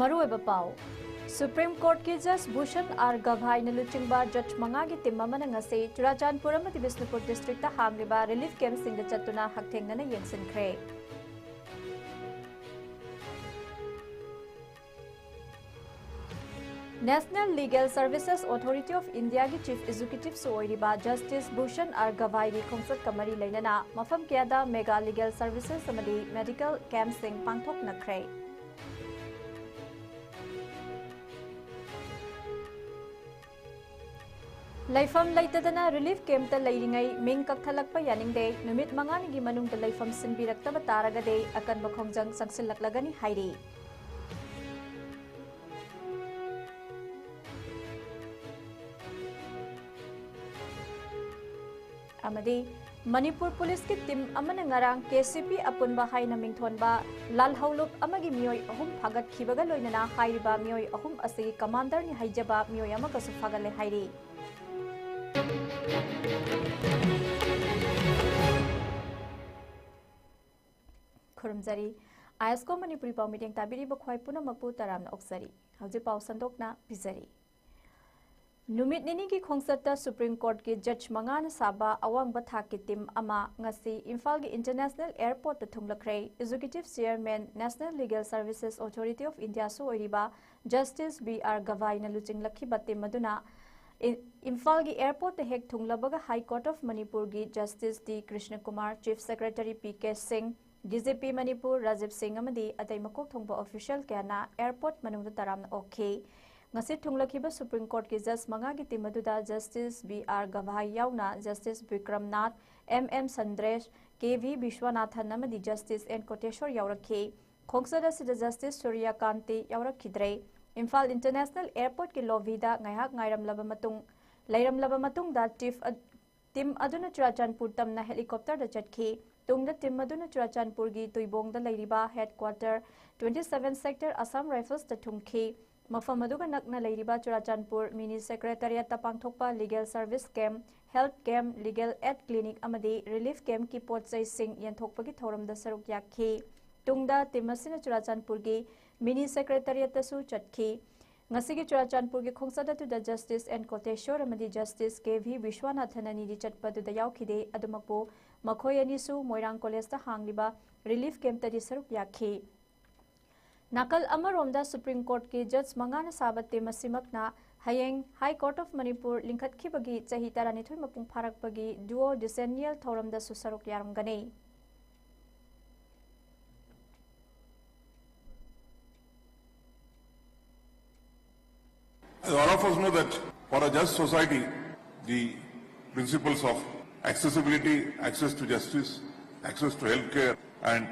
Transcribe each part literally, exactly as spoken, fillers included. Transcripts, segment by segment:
ꯃꯔꯨꯑꯣꯏꯕ ꯄꯥꯎ꯫ Supreme Courtꯀꯤ Judge Bhushan R Gavaiꯅ ꯂꯨꯆꯤꯡꯕ judge ꯃꯉꯥꯒꯤ team ꯑꯃꯅ ꯉꯁꯤ ꯆꯨꯔꯥꯆꯥꯟꯄꯨꯔ ꯑꯃꯗꯤ ꯕꯤꯁꯅꯨꯄꯨꯔ districtꯇ ꯍꯥꯡꯂꯤꯕ relief campꯁꯤꯡꯗ ꯆꯠꯇꯨꯅ ꯍꯛꯊꯦꯡꯅꯅ ꯌꯦꯡꯁꯤꯟꯈ꯭ꯔꯦ꯫ National Legal Services Authority of Indiaꯒꯤ Chief Executiveꯁꯨ ꯑꯣꯏꯔꯤꯕ Justice Bhushan R Gavaiꯒꯤ ꯈꯣꯡꯆꯠꯀ ꯃꯔꯤ ꯂꯩꯅꯅ ꯃꯐꯝ ꯀꯌꯥꯗ mega legal services ꯑꯃꯗꯤ medical campꯁꯤꯡ ꯄꯥꯡꯊꯣꯛꯅꯈ꯭ꯔꯦ꯫ ꯂꯩꯐꯝ ꯂꯩꯇꯗꯅ relief campꯇ ꯂꯩꯔꯤꯉꯩ ꯃꯤꯡ ꯀꯛꯊꯠꯂꯛꯄ ꯌꯥꯅꯤꯡꯗꯦ꯫ ꯅꯨꯃꯤꯠ ꯃꯉꯥꯅꯤꯒꯤ ꯃꯅꯨꯡꯗ ꯂꯩꯐꯝ ꯁꯤꯟꯕꯤꯔꯛꯇꯕ ꯇꯥꯔꯒꯗꯤ ꯑꯀꯟꯕ ꯈꯣꯡꯖꯪ ꯆꯪꯁꯤꯜꯂꯛꯂꯒꯅꯤ ꯍꯥꯏꯔꯤ꯫ ꯑꯃꯗꯤ ꯃꯅꯤꯄꯨꯔ ꯄꯨꯂꯤꯁꯀꯤ team ꯑꯃꯅ ꯉꯔꯥꯡ K C P ꯑꯄꯨꯟꯕ ꯍꯥꯏꯅ ꯃꯤꯡꯊꯣꯟꯕ ꯂꯥꯜꯍꯧꯂꯨꯞ ꯑꯃꯒꯤ ꯃꯤꯑꯣꯏ ꯑꯍꯨꯝ ꯐꯥꯒꯠꯈꯤꯕꯒ ꯂꯣꯏꯅꯅ ꯍꯥꯏꯔꯤꯕ ꯃꯤꯑꯣꯏ ꯑꯍꯨꯝ ꯑꯁꯤ commanderꯅꯤ ꯍꯥꯏꯖꯕ ꯃꯤꯑꯣꯏ ꯑꯃꯒꯁꯨ ꯐꯥꯒꯠꯂꯦ ꯍꯥꯏꯔꯤ꯫ ꯈꯨꯔꯨꯝꯖꯔꯤ꯫ ISCO ꯃꯅꯤꯄꯨꯔꯤ ꯄꯥꯎ ꯃꯤꯠꯌꯦꯡ ꯇꯥꯕꯤꯔꯤꯕ ꯈ꯭ꯋꯥꯏ ꯄꯨꯝꯅꯃꯛꯄꯨ ꯇꯔꯥꯝꯅ ꯑꯣꯛꯆꯔꯤ꯫ ꯍꯧꯖꯤꯛ ꯄꯥꯎ ꯁꯟꯗꯣꯛꯅ ꯄꯤꯖꯔꯤ꯫ ꯅꯨꯃꯤꯠ ꯅꯤꯅꯤꯒꯤ ꯈꯣꯡꯆꯠꯇ Supreme Courtꯀꯤ judge ꯃꯉꯥꯅ ꯁꯥꯕ ꯑꯋꯥꯡꯕ ꯊꯥꯛꯀꯤ team ꯑꯃ ꯉꯁꯤ ꯏꯝꯐꯥꯜꯒꯤ International Airportꯇ ꯊꯨꯡꯂꯈ꯭ꯔꯦ꯫ Executive Chairman, National Legal Services Authority of Indiaꯁꯨ ꯑꯣꯏꯔꯤꯕ Justice B R Gavaiꯅ ꯂꯨꯆꯤꯡꯂꯛꯈꯤꯕ team ꯑꯗꯨꯅ ꯏ-, ꯏꯝꯐꯥꯜꯒꯤ airportꯇ ꯍꯦꯛ ꯊꯨꯡꯂꯕꯒ High Court of ꯃꯅꯤꯄꯨꯔꯒꯤ Justice ꯗꯤ ꯀ꯭ꯔꯤꯁꯅꯀꯨꯃꯥꯔ, Chief Secretary ꯄꯤ ꯀꯦ ꯁꯤꯡ, D G P Manipur Rajiv ꯁꯤꯡ ꯑꯃꯗꯤ ꯑꯇꯩ ꯃꯀꯣꯛ ꯊꯣꯡꯕ official ꯀꯌꯥꯅ airport ꯃꯅꯨꯡꯗ ꯇꯔꯥꯝꯅ ꯑꯣꯛꯈꯤ꯫ ꯉꯁꯤ ꯊꯨꯡꯂꯈꯤꯕ Supreme Courtꯀꯤ judge ꯃꯉꯥꯒꯤ team ꯑꯗꯨꯗ Justice B R Gavai ꯌꯥꯎꯅ Justice Bikram Nath, M M ꯁꯟꯗ꯭ꯔꯦꯁ, K V ꯕꯤꯁ꯭ꯋꯥꯅꯥꯊꯟ ꯑꯃꯗꯤ Justice N ꯀꯣꯇꯦꯁ꯭ꯋꯔ ꯌꯥꯎꯔꯛꯈꯤ꯫ ꯈꯣꯡꯆꯠ ꯑꯁꯤꯗ Justice ꯁꯨꯔ꯭ꯌꯀꯥꯟꯇꯤ ꯌꯥꯎꯔꯛꯈꯤꯗ꯭ꯔꯦ꯫ ꯏꯝꯐꯥꯜ International Airportꯀꯤ lobbyꯗ ꯉꯥꯏꯍꯥꯛ ꯉꯥꯏꯔꯝꯂꯕ ꯃꯇꯨꯡ, ꯂꯩꯔꯝꯂꯕ ꯃꯇꯨꯡꯗ ꯇꯤꯐ ꯑ-, team ꯑꯗꯨꯅ ꯆꯨꯔꯥꯆꯥꯟꯄꯨꯔ ꯇꯝꯅ helicopterꯗ ꯆꯠꯈꯤ꯫ ꯇꯨꯡꯗ team ꯑꯗꯨꯅ ꯆꯨꯔꯥꯆꯥꯟꯄꯨꯔꯒꯤ ꯇꯨꯏꯕꯣꯡꯗ ꯂꯩꯔꯤꯕ headquarter twenty seven sector Assam Riflesꯇ ꯊꯨꯡꯈꯤ꯫ ꯃꯐꯝ ꯑꯗꯨꯒ ꯅꯛꯅ ꯂꯩꯔꯤꯕ ꯆꯨꯔꯥꯆꯥꯟꯄꯨꯔ mini secretariatꯇ ꯄꯥꯡꯊꯣꯛꯄ legal service camp, health camp, legal aid clinic ꯑꯃꯗꯤ relief campꯀꯤ ꯄꯣꯠ ꯆꯩꯁꯤꯡ ꯌꯦꯟꯊꯣꯛꯄꯒꯤ ꯊꯧꯔꯝꯗ ꯁꯔꯨꯛ ꯌꯥꯈꯤ꯫ ꯇꯨꯡꯗ team ꯑꯁꯤꯅ ꯆꯨꯔꯥꯆꯥꯟꯄꯨꯔꯒꯤ ꯃꯤꯅꯤ ꯁꯦꯀ꯭ꯔꯦꯇꯔꯤꯌꯦꯠꯇꯁꯨ ꯆꯠꯈꯤ꯫ ꯉꯁꯤꯒꯤ ꯆꯨꯔꯥꯆꯥꯟꯄꯨꯔꯒꯤ ꯈꯣꯡꯆꯠ ꯑꯗꯨꯗ ꯖꯁꯇꯤꯁ ꯑꯦꯟ ꯀꯣꯇꯦꯁꯣꯔ ꯑꯃꯗꯤ ꯖꯁꯇꯤꯁ ꯀꯦ ꯚꯤ ꯕꯤꯁ꯭ꯋꯥꯅꯥꯊꯟ ꯑꯅꯤꯗꯤ ꯆꯠꯄ ꯑꯗꯨꯗ ꯌꯥꯎꯈꯤꯗꯦ꯫ ꯑꯗꯨꯃꯛꯄꯨ ꯃꯈꯣꯏ ꯑꯅꯤꯁꯨ ꯃꯣꯏꯔꯥꯡ ꯀꯣꯂꯦꯖꯇ ꯍꯥꯡꯂꯤꯕ ꯔꯤꯂꯤꯐ ꯀꯦꯝꯞꯇꯗꯤ ꯁꯔꯨꯛ ꯌꯥꯈꯤ꯫ ꯅꯥꯀꯜ ꯑꯃꯔꯣꯝꯗ ꯁꯨꯄ꯭ꯔꯤꯝ ꯀꯣꯔꯠꯀꯤ ꯖꯖ ꯃꯉꯥꯅ ꯁꯥꯕ ꯇꯤꯝ ꯑꯁꯤꯃꯛꯅ ꯍꯌꯦꯡ ꯍꯥꯏ ꯀꯣꯔꯠ ꯑꯣꯐ ꯃꯅꯤꯄꯨꯔ ꯂꯤꯡꯈꯠꯈꯤꯕꯒꯤ ꯆꯍꯤ ꯇꯔꯥꯅꯤꯊꯣꯏ ꯃꯄꯨꯡ ꯐꯥꯔꯛꯄꯒꯤ ꯗꯨꯑꯣ ꯗꯤꯁꯦꯟꯅꯤꯌꯦꯜ ꯊꯧꯔꯝꯗꯁꯨ ꯁꯔꯨꯛ ꯌꯥꯔꯝꯒꯅꯤ꯫ All of us know that for a just society, the principles of accessibility, access to justice, access to healthcare, and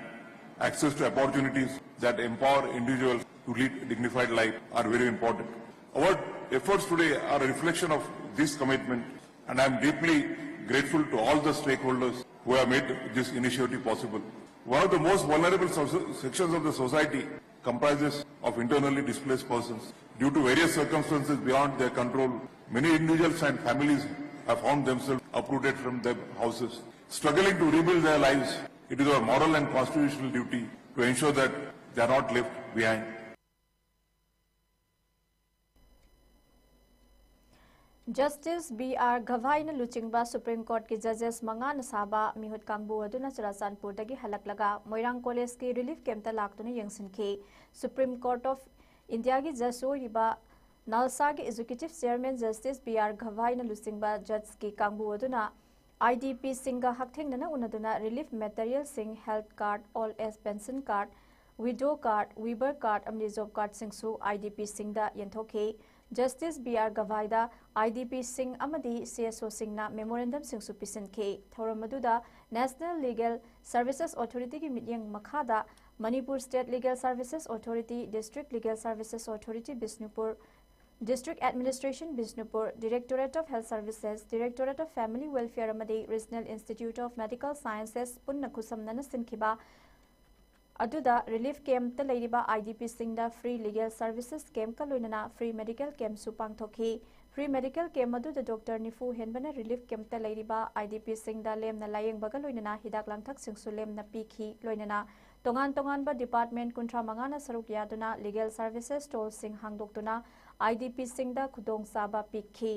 access to opportunities that empower individuals to lead dignified life are very important. Our efforts today are a reflection of this commitment, and I am deeply grateful to all the stakeholders who have made this initiative possible. One of the most vulnerable so-, sections of the society comprises of internally displaced persons. Due to various circumstances beyond their control, many individuals and families have found themselves uprooted from their houses, struggling to rebuild their lives. It is our moral and constitutional duty to ensure that they are not left behind. Justice B R ꯒꯚꯥꯏꯅ ꯂꯨꯆꯤꯡꯕ ꯁꯨꯄ꯭ꯔꯤꯝ ꯀꯣꯔꯠꯀꯤ ꯖꯖꯦꯁ ꯃꯉꯥꯅ ꯁꯥꯕ ꯃꯤꯍꯨꯠ ꯀꯥꯡꯕꯨ ꯑꯗꯨꯅ ꯆꯨꯔꯥꯆꯥꯟꯄꯨꯔꯗꯒꯤ ꯍꯜꯂꯛꯂꯒ ꯃꯣꯏꯔꯥꯡ ꯀꯣꯂꯦꯖꯀꯤ relief ꯀꯦꯝꯞꯇ ꯂꯥꯛꯇꯨꯅ ꯌꯦꯡꯁꯤꯟꯈꯤ꯫ ꯁꯨꯄ꯭ꯔꯤꯝ ꯀꯣꯔꯠ ꯑꯣꯐ ꯏꯟꯗꯤꯌꯥꯒꯤ ꯖꯖ ꯑꯣꯏꯔꯤꯕ ꯅꯥꯜꯁꯥꯒꯤ executive chairman justice B R ꯒꯚꯥꯏꯅ ꯂꯨꯆꯤꯡꯕ ꯖꯖꯀꯤ ꯀꯥꯡꯕꯨ ꯑꯗꯨꯅ ꯑꯥꯏ ꯗꯤ ꯄꯤꯁꯤꯡꯒ ꯍꯛꯊꯦꯡꯅꯅ ꯎꯅꯗꯨꯅ ꯔꯤꯂꯤꯐ ꯃꯦꯇꯔꯤꯌꯦꯜꯁꯤꯡ, health card, old age pension card, widow card, weaver card ꯑꯃꯗꯤ ꯖꯣꯕ ꯀꯥꯔꯗꯁꯤꯡꯁꯨ ꯑꯥꯏ ꯗꯤ ꯄꯤꯁꯤꯡꯗ ꯌꯦꯟꯊꯣꯛꯈꯤ꯫ ꯖꯁꯇꯤꯁ ꯕꯤ ꯑꯥꯔ ꯒꯚꯥꯏꯗ ꯑꯥꯏ ꯗꯤ ꯄꯤꯁꯤꯡ ꯑꯃꯗꯤ ꯁꯤ ꯑꯦꯁ ꯑꯣꯁꯤꯡꯅ ꯃꯦꯃꯣꯔꯦꯟꯗꯝꯁꯤꯡꯁꯨ ꯄꯤꯁꯤꯟꯈꯤ꯫ ꯊꯧꯔꯝ ꯑꯗꯨꯗ ꯅꯦꯁꯅꯦꯜ ꯂꯤꯒꯦꯜ ꯁꯔꯚꯤꯁꯦꯁ ꯑꯣꯊꯣꯔꯤꯇꯤꯒꯤ ꯃꯤꯠꯌꯦꯡ ꯃꯈꯥꯗ Manipur state legal services authority, district legal services authority Bishnupur, district administration Bishnupur, directorate of health services, directorate of family welfare ꯑꯃꯗꯤ regional institute of medical sciences ꯄꯨꯟꯅ ꯈꯨꯠꯁꯝꯅꯅ ꯁꯤꯟꯈꯤꯕ ꯑꯗꯨꯗ ꯔꯤꯂꯤꯐ ꯀꯦꯝꯞꯇ ꯂꯩꯔꯤꯕ ꯑꯥꯏ ꯗꯤ ꯄꯤꯁꯤꯡꯗ ꯐ꯭ꯔꯤ ꯂꯤꯒꯦꯜ ꯁꯔꯚꯤꯁꯦꯁ ꯀꯦꯝꯞꯀ ꯂꯣꯏꯅꯅ ꯐ꯭ꯔꯤ ꯃꯦꯗꯤꯀꯦꯜ ꯀꯦꯝꯞꯁꯨ ꯄꯥꯡꯊꯣꯛꯈꯤ꯫ ꯐ꯭ꯔꯤ ꯃꯦꯗꯤꯀꯦꯜ ꯀꯦꯝꯞ ꯑꯗꯨꯗ ꯗꯣꯛꯇꯔ ꯅꯤꯐꯨ ꯍꯦꯟꯕꯅ ꯔꯤꯂꯤꯐ ꯀꯦꯝꯞꯇ ꯂꯩꯔꯤꯕ ꯑꯥꯏ ꯗꯤ ꯄꯤꯁꯤꯡꯗ ꯂꯦꯝꯅ ꯂꯥꯌꯦꯡꯕꯒ ꯂꯣꯏꯅꯅ ꯍꯤꯗꯥꯛ ꯂꯥꯡꯊꯛꯁꯤꯡꯁꯨ ꯂꯦꯝꯅ ꯄꯤꯈꯤ꯫ ꯂꯣꯏꯅꯅ ꯇꯣꯉꯥꯟ ꯇꯣꯉꯥꯟꯕ department ꯀꯨꯟꯊ꯭ꯔꯥ ꯃꯉꯥꯅ ꯁꯔꯨꯛ ꯌꯥꯗꯨꯅ legal services stallꯁꯤꯡ ꯍꯥꯡꯗꯣꯛꯇꯨꯅ IDPꯁꯤꯡꯗ ꯈꯨꯗꯣꯡꯆꯥꯕ ꯄꯤꯈꯤ꯫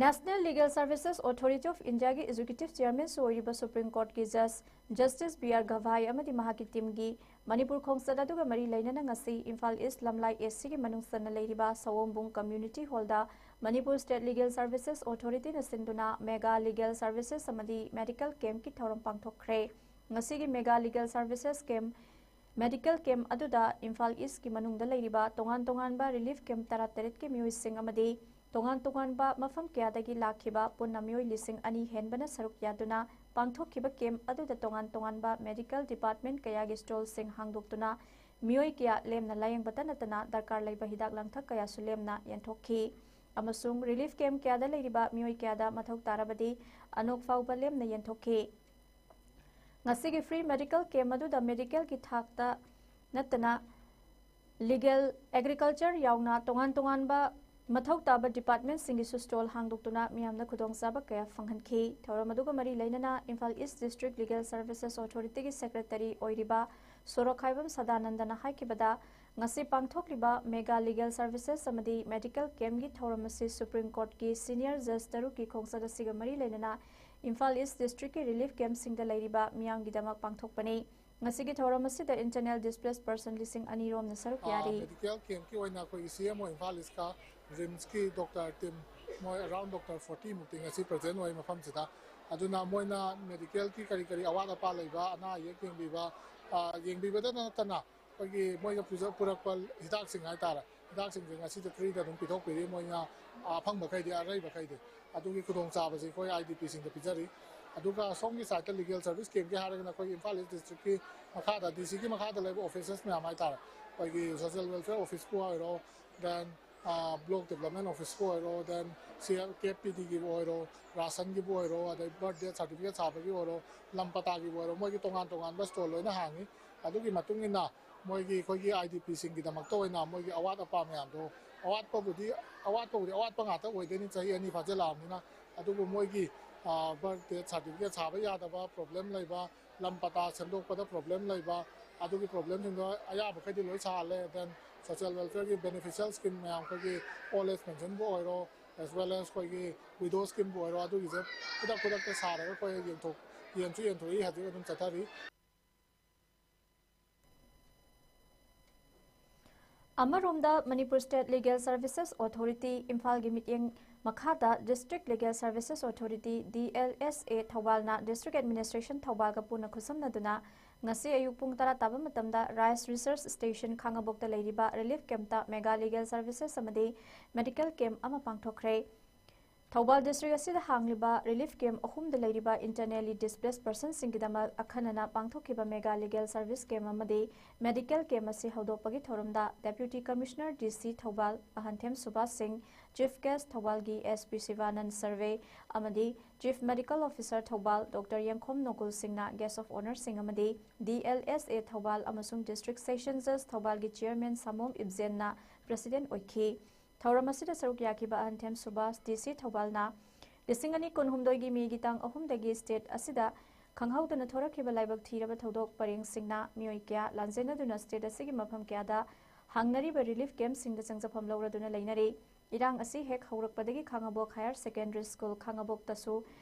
National Legal Services Authority of Indiaꯒꯤ executive chairmanꯁꯨ ꯑꯣꯏꯔꯤꯕ Supreme Courtꯀꯤ judge Justice B R Gavai ꯑꯃꯗꯤ ꯃꯍꯥꯛꯀꯤ teamꯒꯤ ꯃꯅꯤꯄꯨꯔ ꯈꯣꯡꯆꯠ ꯑꯗꯨꯒ ꯃꯔꯤ ꯂꯩꯅꯅ ꯉꯁꯤ ꯏꯝꯐꯥꯜ East ꯂꯝꯂꯥꯏ ACꯒꯤ ꯃꯅꯨꯡ ꯆꯟꯅ ꯂꯩꯔꯤꯕ ꯁꯑꯣꯝꯕꯨꯡ community hallꯗ Manipur State Legal Services Authorityꯅ ꯁꯤꯟꯗꯨꯅ mega legal services ꯑꯃꯗꯤ medical campꯀꯤ ꯊꯧꯔꯝ ꯄꯥꯡꯊꯣꯛꯈ꯭ꯔꯦ꯫ ꯉꯁꯤꯒꯤ mega legal services camp, medical camp ꯑꯗꯨꯗ ꯏꯝꯐꯥꯜ Eastꯀꯤ ꯃꯅꯨꯡꯗ ꯂꯩꯔꯤꯕ ꯇꯣꯉꯥꯟ ꯇꯣꯉꯥꯟꯕ relief camp ꯇꯔꯥꯇꯔꯦꯠꯀꯤ ꯃꯤꯑꯣꯏꯁꯤꯡ ꯑꯃꯗꯤ ꯇꯣꯉꯥꯟ ꯇꯣꯉꯥꯟꯕ ꯃꯐꯝ ꯀꯌꯥꯗꯒꯤ ꯂꯥꯛꯈꯤꯕ ꯄꯨꯟꯅ ꯃꯤꯑꯣꯏ ꯂꯤꯁꯤꯡ ꯑꯅꯤ ꯍꯦꯟꯕꯅ ꯁꯔꯨꯛ ꯌꯥꯗꯨꯅ ꯄꯥꯡꯊꯣꯛꯈꯤꯕ camp ꯑꯗꯨꯗ ꯇꯣꯉꯥꯟ ꯇꯣꯉꯥꯟꯕ medical department ꯀꯌꯥꯒꯤ stallꯁꯤꯡ ꯍꯥꯡꯗꯣꯛꯇꯨꯅ ꯃꯤꯑꯣꯏ ꯀꯌꯥ ꯂꯦꯝꯅ ꯂꯥꯌꯦꯡꯕꯇ ꯅꯠꯇꯅ ꯗꯔꯀꯥꯔ ꯂꯩꯕ ꯍꯤꯗꯥꯛ ꯂꯥꯡꯊꯛ ꯀꯌꯥꯁꯨ ꯂꯦꯝꯅ ꯌꯦꯟꯊꯣꯛꯈꯤ꯫ ꯑꯃꯁꯨꯡ relief camp ꯀꯌꯥꯗ ꯂꯩꯔꯤꯕ ꯃꯤꯑꯣꯏ ꯀꯌꯥꯗ ꯃꯊꯧ ꯇꯥꯔꯕꯗꯤ ꯑꯅꯣꯛ ꯐꯥꯎꯕ ꯂꯦꯝꯅ ꯌꯦꯟꯊꯣꯛꯈꯤ꯫ ꯉꯁꯤꯒꯤ free medical camp ꯑꯗꯨꯗ medicalꯒꯤ ꯊꯥꯛꯇ ꯅꯠꯇꯅ legal, agriculture ꯌꯥꯎꯅ ꯇꯣꯉꯥꯟ ꯇꯣꯉꯥꯟꯕ ꯃꯊꯧ ꯇꯥꯕ departmentꯁꯤꯡꯒꯤꯁꯨ stall ꯍꯥꯡꯗꯣꯛꯇꯨꯅ ꯃꯤꯌꯥꯝꯗ ꯈꯨꯗꯣꯡꯆꯥꯕ ꯀꯌꯥ ꯐꯪꯍꯟꯈꯤ꯫ ꯊꯧꯔꯝ ꯑꯗꯨꯒ ꯃꯔꯤ ꯂꯩꯅꯅ Imphal East District Legal Services Authorityꯒꯤ secretary ꯑꯣꯏꯔꯤꯕ ꯁꯣꯔꯣꯛꯈꯥꯏꯕꯝ ꯁꯗꯥꯅꯟꯗꯅ ꯍꯥꯏꯈꯤꯕꯗ, ꯉꯁꯤ ꯄꯥꯡꯊꯣꯛꯂꯤꯕ mega legal services ꯑꯃꯗꯤ medical campꯀꯤ ꯊꯧꯔꯝ ꯑꯁꯤ Supreme Courtꯀꯤ senior judge ꯇꯔꯨꯛꯀꯤ ꯈꯣꯡꯆꯠ ꯑꯁꯤꯒ ꯃꯔꯤ ꯂꯩꯅꯅ ꯏꯝꯐꯥꯜ East Districtꯀꯤ relief campꯁꯤꯡꯗ ꯂꯩꯔꯤꯕ ꯃꯤꯌꯥꯝꯒꯤꯗꯃꯛ ꯄꯥꯡꯊꯣꯛꯄꯅꯤ꯫ ꯉꯁꯤꯒꯤ ꯊꯧꯔꯝ ꯑꯁꯤꯗ internal displaced person ꯂꯤꯁꯤꯡ ꯑꯅꯤ ꯔꯣꯝꯅ ꯁꯔꯨꯛ ꯌꯥꯔꯤ꯫ Medical campꯀꯤ ꯑꯣꯏꯅ ꯑꯩꯈꯣꯏꯒꯤ CMO ꯏꯝꯐꯥꯜ Eastꯀ RIMSꯀꯤ doctor team, ꯃꯣꯏ around doctor forty ꯃꯨꯛꯇꯤ ꯉꯁꯤ present ꯑꯣꯏ ꯃꯐꯝꯁꯤꯗ꯫ ꯑꯗꯨꯅ ꯃꯣꯏꯅ medicalꯒꯤ ꯀꯔꯤ ꯀꯔꯤ ꯑꯋꯥꯠ ꯑꯄꯥ ꯂꯩꯕ, ꯑꯅꯥ ꯑꯌꯦꯛ ꯌꯦꯡꯕꯤꯕ, ꯑ, ꯌꯦꯡꯕꯤꯕꯗ ꯅꯠꯇꯅ ꯑꯩꯈꯣꯏꯒꯤ ꯃꯣꯏꯅ ꯄꯨꯖ-, ꯄꯨꯔꯛꯄ ꯍꯤꯗꯥꯛꯁꯤꯡ ꯍꯥꯏꯇꯥꯔꯦ, ꯍꯤꯗꯥꯛꯁꯤꯡꯁꯦ ꯉꯁꯤꯗꯤ freeꯗ ꯑꯗꯨꯝ ꯄꯤꯊꯣꯛꯄꯤꯔꯤ꯫ ꯃꯣꯏꯅ ꯑꯐꯪꯕꯈꯩꯗꯤ, ꯑꯔꯩꯕꯈꯩꯗꯤ꯫ ꯑꯗꯨꯒꯤ ꯈꯨꯗꯣꯡꯆꯥꯕꯁꯤ ꯑꯩꯈꯣꯏ IDPꯁꯤꯡꯗ ꯄꯤꯖꯔꯤ꯫ ꯑꯗꯨꯒ ꯁꯣꯝꯒꯤ sideꯇ legal service campꯀꯤ ꯍꯥꯏꯔꯒꯅ ꯑꯩꯈꯣꯏꯒꯤ ꯏꯝꯐꯥꯜ East Districtꯀꯤ ꯃꯈꯥꯗ, DCꯒꯤ ꯃꯈꯥꯗ ꯂꯩꯕ offices ꯃꯌꯥꯝ ꯍꯥꯏꯇꯥꯔꯦ, ꯑꯩꯈꯣꯏꯒꯤ social welfare officeꯄꯨ ꯑꯣꯏꯔꯣ, then, ꯑ, block development officeꯄꯨ ꯑꯣꯏꯔꯣ, then CFKPDꯒꯤꯕꯨ ꯑꯣꯏꯔꯣ, rationꯒꯤꯕꯨ ꯑꯣꯏꯔꯣ, ꯑꯗꯩ birth death certificate ꯁꯥꯕꯒꯤ ꯑꯣꯏꯔꯣ, ꯂꯝ ꯄꯇꯥꯒꯤꯕꯨ ꯑꯣꯏꯔꯣ, ꯃꯣꯏꯒꯤ ꯇꯣꯉꯥꯟ ꯇꯣꯉꯥꯟꯕ stall ꯂꯣꯏꯅ ꯍꯥꯡꯉꯤ꯫ ꯑꯗꯨꯒꯤ ꯃꯇꯨꯡ ꯏꯟꯅ ꯃꯣꯏꯒꯤ, ꯑꯩꯈꯣꯏꯒꯤ IDPꯁꯤꯡꯒꯤꯗꯃꯛꯇ ꯑꯣꯏꯅ ꯃꯣꯏꯒꯤ ꯑꯋꯥꯠ ꯑꯄꯥ ꯃꯌꯥꯝꯗꯣ, ꯑꯋꯥꯠꯄꯕꯨꯗꯤ, ꯑꯋꯥꯠꯄꯕꯨꯗꯤ ꯑꯋꯥꯠꯄ ꯉꯥꯛꯇ ꯑꯣꯏꯗꯣꯏꯅꯤ, ꯆꯍꯤ ꯑꯅꯤ ꯐꯥꯖꯤꯜꯂꯛꯑꯕꯅꯤꯅ꯫ ꯑꯗꯨꯕꯨ ꯃꯣꯏꯒꯤ, ꯑ, birth death certificate ꯁꯥꯕ ꯌꯥꯗꯕ, problem ꯂꯩꯕ, ꯂꯝ ꯄꯇꯥ ꯁꯦꯝꯗꯣꯛꯄꯗ ꯄ꯭ꯔꯣꯕ꯭ꯂꯦꯝ ꯂꯩꯕ, ꯑꯗꯨꯒꯤ ꯄ꯭ꯔꯣꯕ꯭ꯂꯦꯝꯁꯤꯡꯗꯣ ꯑꯌꯥꯕꯈꯩꯗꯤ ꯂꯣꯏ ꯁꯥꯍꯜꯂꯦ꯫ ꯗꯦꯟ ꯁꯣꯁꯤꯌꯦꯜ ꯋꯦꯜꯐꯤꯌꯔꯒꯤ ꯕꯦꯅꯤꯐꯤꯁꯤꯌꯦꯜ ꯁ꯭ꯀꯤꯝ ꯃꯌꯥꯝ, ꯑꯩꯈꯣꯏꯒꯤ ꯑꯣꯜ ꯑꯦꯖ ꯄꯦꯟꯁꯟꯕꯨ ꯑꯣꯏꯔꯣ, ꯑꯦꯁ ꯋꯦꯜ ꯑꯦꯁ ꯑꯩꯈꯣꯏꯒꯤ ꯋꯤꯗꯣ ꯁ꯭ꯀꯤꯝꯕꯨ ꯑꯣꯏꯔꯣ, ꯑꯗꯨꯒꯤꯁꯦ ꯈꯨꯗꯛ ꯈꯨꯗꯛꯇ ꯁꯥꯔꯒ ꯑꯩꯈꯣꯏ ꯌꯦꯡꯊꯣꯛ ꯌꯦꯟꯁꯨ ꯌꯦꯟꯊꯣꯛꯏ, ꯍꯧꯖꯤꯛ ꯑꯗꯨꯝ ꯆꯠꯊꯔꯤ꯫ ꯑꯃꯔꯣꯝꯗ, Manipur state legal services authority ꯏꯝꯐꯥꯜꯒꯤ ꯃꯤꯠꯌꯦꯡ ꯃꯈꯥꯗ district legal services authority, D L ꯑꯦꯁ ꯑꯦ, ꯊꯧꯕꯥꯜꯅ ꯗꯤꯁꯇ꯭ꯔꯤꯛ ꯑꯦꯗꯃꯤꯅꯤꯁꯇ꯭ꯔꯦꯁꯟ ꯊꯧꯕꯥꯜꯒ ꯄꯨꯟꯅ ꯈꯨꯠꯁꯝꯅꯗꯨꯅ ꯉꯁꯤ ꯑꯌꯨꯛ ꯄꯨꯡ ꯇꯔꯥ ꯇꯥꯕ ꯃꯇꯝꯗ ꯔꯥꯏꯁ ꯔꯤꯁꯔꯁ ꯁ꯭ꯇꯦꯁꯟ ꯈꯥꯉꯕꯣꯛꯇ ꯂꯩꯔꯤꯕ ꯔꯤꯂꯤꯐ ꯀꯦꯝꯞꯇ ꯃꯦꯒꯥ ꯂꯤꯒꯦꯜ ꯁꯔꯚꯤꯁꯦꯁ ꯑꯃꯗꯤ ꯃꯦꯗꯤꯀꯦꯜ ꯀꯦꯝꯞ ꯑꯃ ꯄꯥꯡꯊꯣꯛꯈ꯭ꯔꯦ꯫ ꯊꯧꯕꯥꯜ ꯗꯤꯁꯇ꯭ꯔꯤꯛ ꯑꯁꯤꯗ ꯍꯥꯡꯂꯤꯕ ꯔꯤꯂꯤꯐ ꯀꯦꯝꯞ ꯑꯍꯨꯝꯗ ꯂꯩꯔꯤꯕ ꯏꯟꯇꯔꯅꯦꯂꯤ ꯗꯤꯁꯄ꯭ꯂꯦꯁ ꯄꯔꯁꯟꯁꯤꯡꯒꯤꯗꯃꯛ ꯑꯈꯟꯅꯅ ꯄꯥꯡꯊꯣꯛꯈꯤꯕ ꯃꯦꯒꯥ ꯂꯤꯒꯦꯜ ꯁꯔꯚꯤꯁ ꯀꯦꯝꯞ ꯑꯃꯗꯤ ꯃꯦꯗꯤꯀꯦꯜ ꯀꯦꯝꯞ ꯑꯁꯤ ꯍꯧꯗꯣꯛꯄꯒꯤ ꯊꯧꯔꯝꯗ ꯗꯦꯄ꯭ꯌꯨꯇꯤ ꯀꯃꯤꯁꯅꯔ, ꯗꯤ ꯁꯤ ꯊꯧꯕꯥꯜ ꯑꯍꯟꯊꯦꯝ ꯁꯨꯕꯥꯁ ꯁꯤꯡ, ꯆꯤꯐ ꯒꯦꯁ ꯊꯧꯕꯥꯜꯒꯤ ꯑꯦꯁ ꯄꯤ ꯁꯤꯕꯥꯅꯟꯗ ꯁꯔꯚꯦ ꯑꯃꯗꯤ chief medical officer Thoubal doctor Yengkhom Nokul ꯁꯤꯡꯅ ꯒꯦꯁ ꯑꯣꯐ ꯑꯣꯅꯔꯁꯤꯡ ꯑꯃꯗꯤ ꯗꯤ ꯑꯦꯜ ꯑꯦꯁ ꯑꯦ ꯊꯧꯕꯥꯜ ꯑꯃꯁꯨꯡ ꯗꯤꯁꯇ꯭ꯔꯤꯛ ꯁꯦꯁꯟ ꯖꯖ ꯊꯧꯕꯥꯜꯒꯤ ꯆꯤꯌꯔꯃꯦꯟ ꯁꯥꯃꯣꯝ ꯏꯕꯖꯦꯟꯅ ꯄ꯭ꯔꯦꯁꯤꯗꯦꯟꯠ ꯑꯣꯏꯈꯤ꯫ ꯊꯧꯔꯝ ꯑꯁꯤꯗ ꯁꯔꯨꯛ ꯌꯥꯈꯤꯕ ꯑꯍꯟꯊꯦꯝ ꯁꯨꯕꯥꯁ, ꯗꯤ ꯁꯤ ꯊꯧꯕꯥꯜꯅ ꯂꯤꯁꯤꯡ ꯑꯅꯤ ꯀꯨꯟꯍꯨꯝꯗꯣꯏꯒꯤ ꯃꯦꯒꯤ ꯇꯥꯡ ꯑꯍꯨꯝꯗꯒꯤ ꯁ꯭ꯇꯦꯠ ꯑꯁꯤꯗ ꯈꯪꯍꯧꯗꯅ ꯊꯣꯔꯛꯈꯤꯕ ꯂꯥꯏꯕꯛ ꯊꯤꯔꯕ ꯊꯧꯗꯣꯛ ꯄꯔꯦꯡꯁꯤꯡꯅ ꯃꯤꯑꯣꯏ ꯀꯌꯥ ꯂꯥꯟꯖꯦꯟꯅꯗꯨꯅ ꯁ꯭ꯇꯦꯠ ꯑꯁꯤꯒꯤ ꯃꯐꯝ ꯀꯌꯥꯗ ꯍꯥꯡꯅꯔꯤꯕ ꯔꯤꯂꯤꯐ ꯀꯦꯝꯞꯁꯤꯡꯗ ꯆꯪꯖꯐꯝ ꯂꯧꯔꯗꯨꯅ ꯂꯩꯅꯔꯤ꯫ ꯏꯔꯥꯡ ꯑꯁꯤ ꯍꯦꯛ ꯍꯧꯔꯛꯄꯗꯒꯤ ꯈꯥꯉꯕꯣꯛ ꯍꯥꯌꯔ ꯁꯦꯀꯦꯟꯗꯔꯤ ꯁ꯭ꯀꯨꯜ ꯈꯥꯉꯕꯣꯛꯇꯁꯨ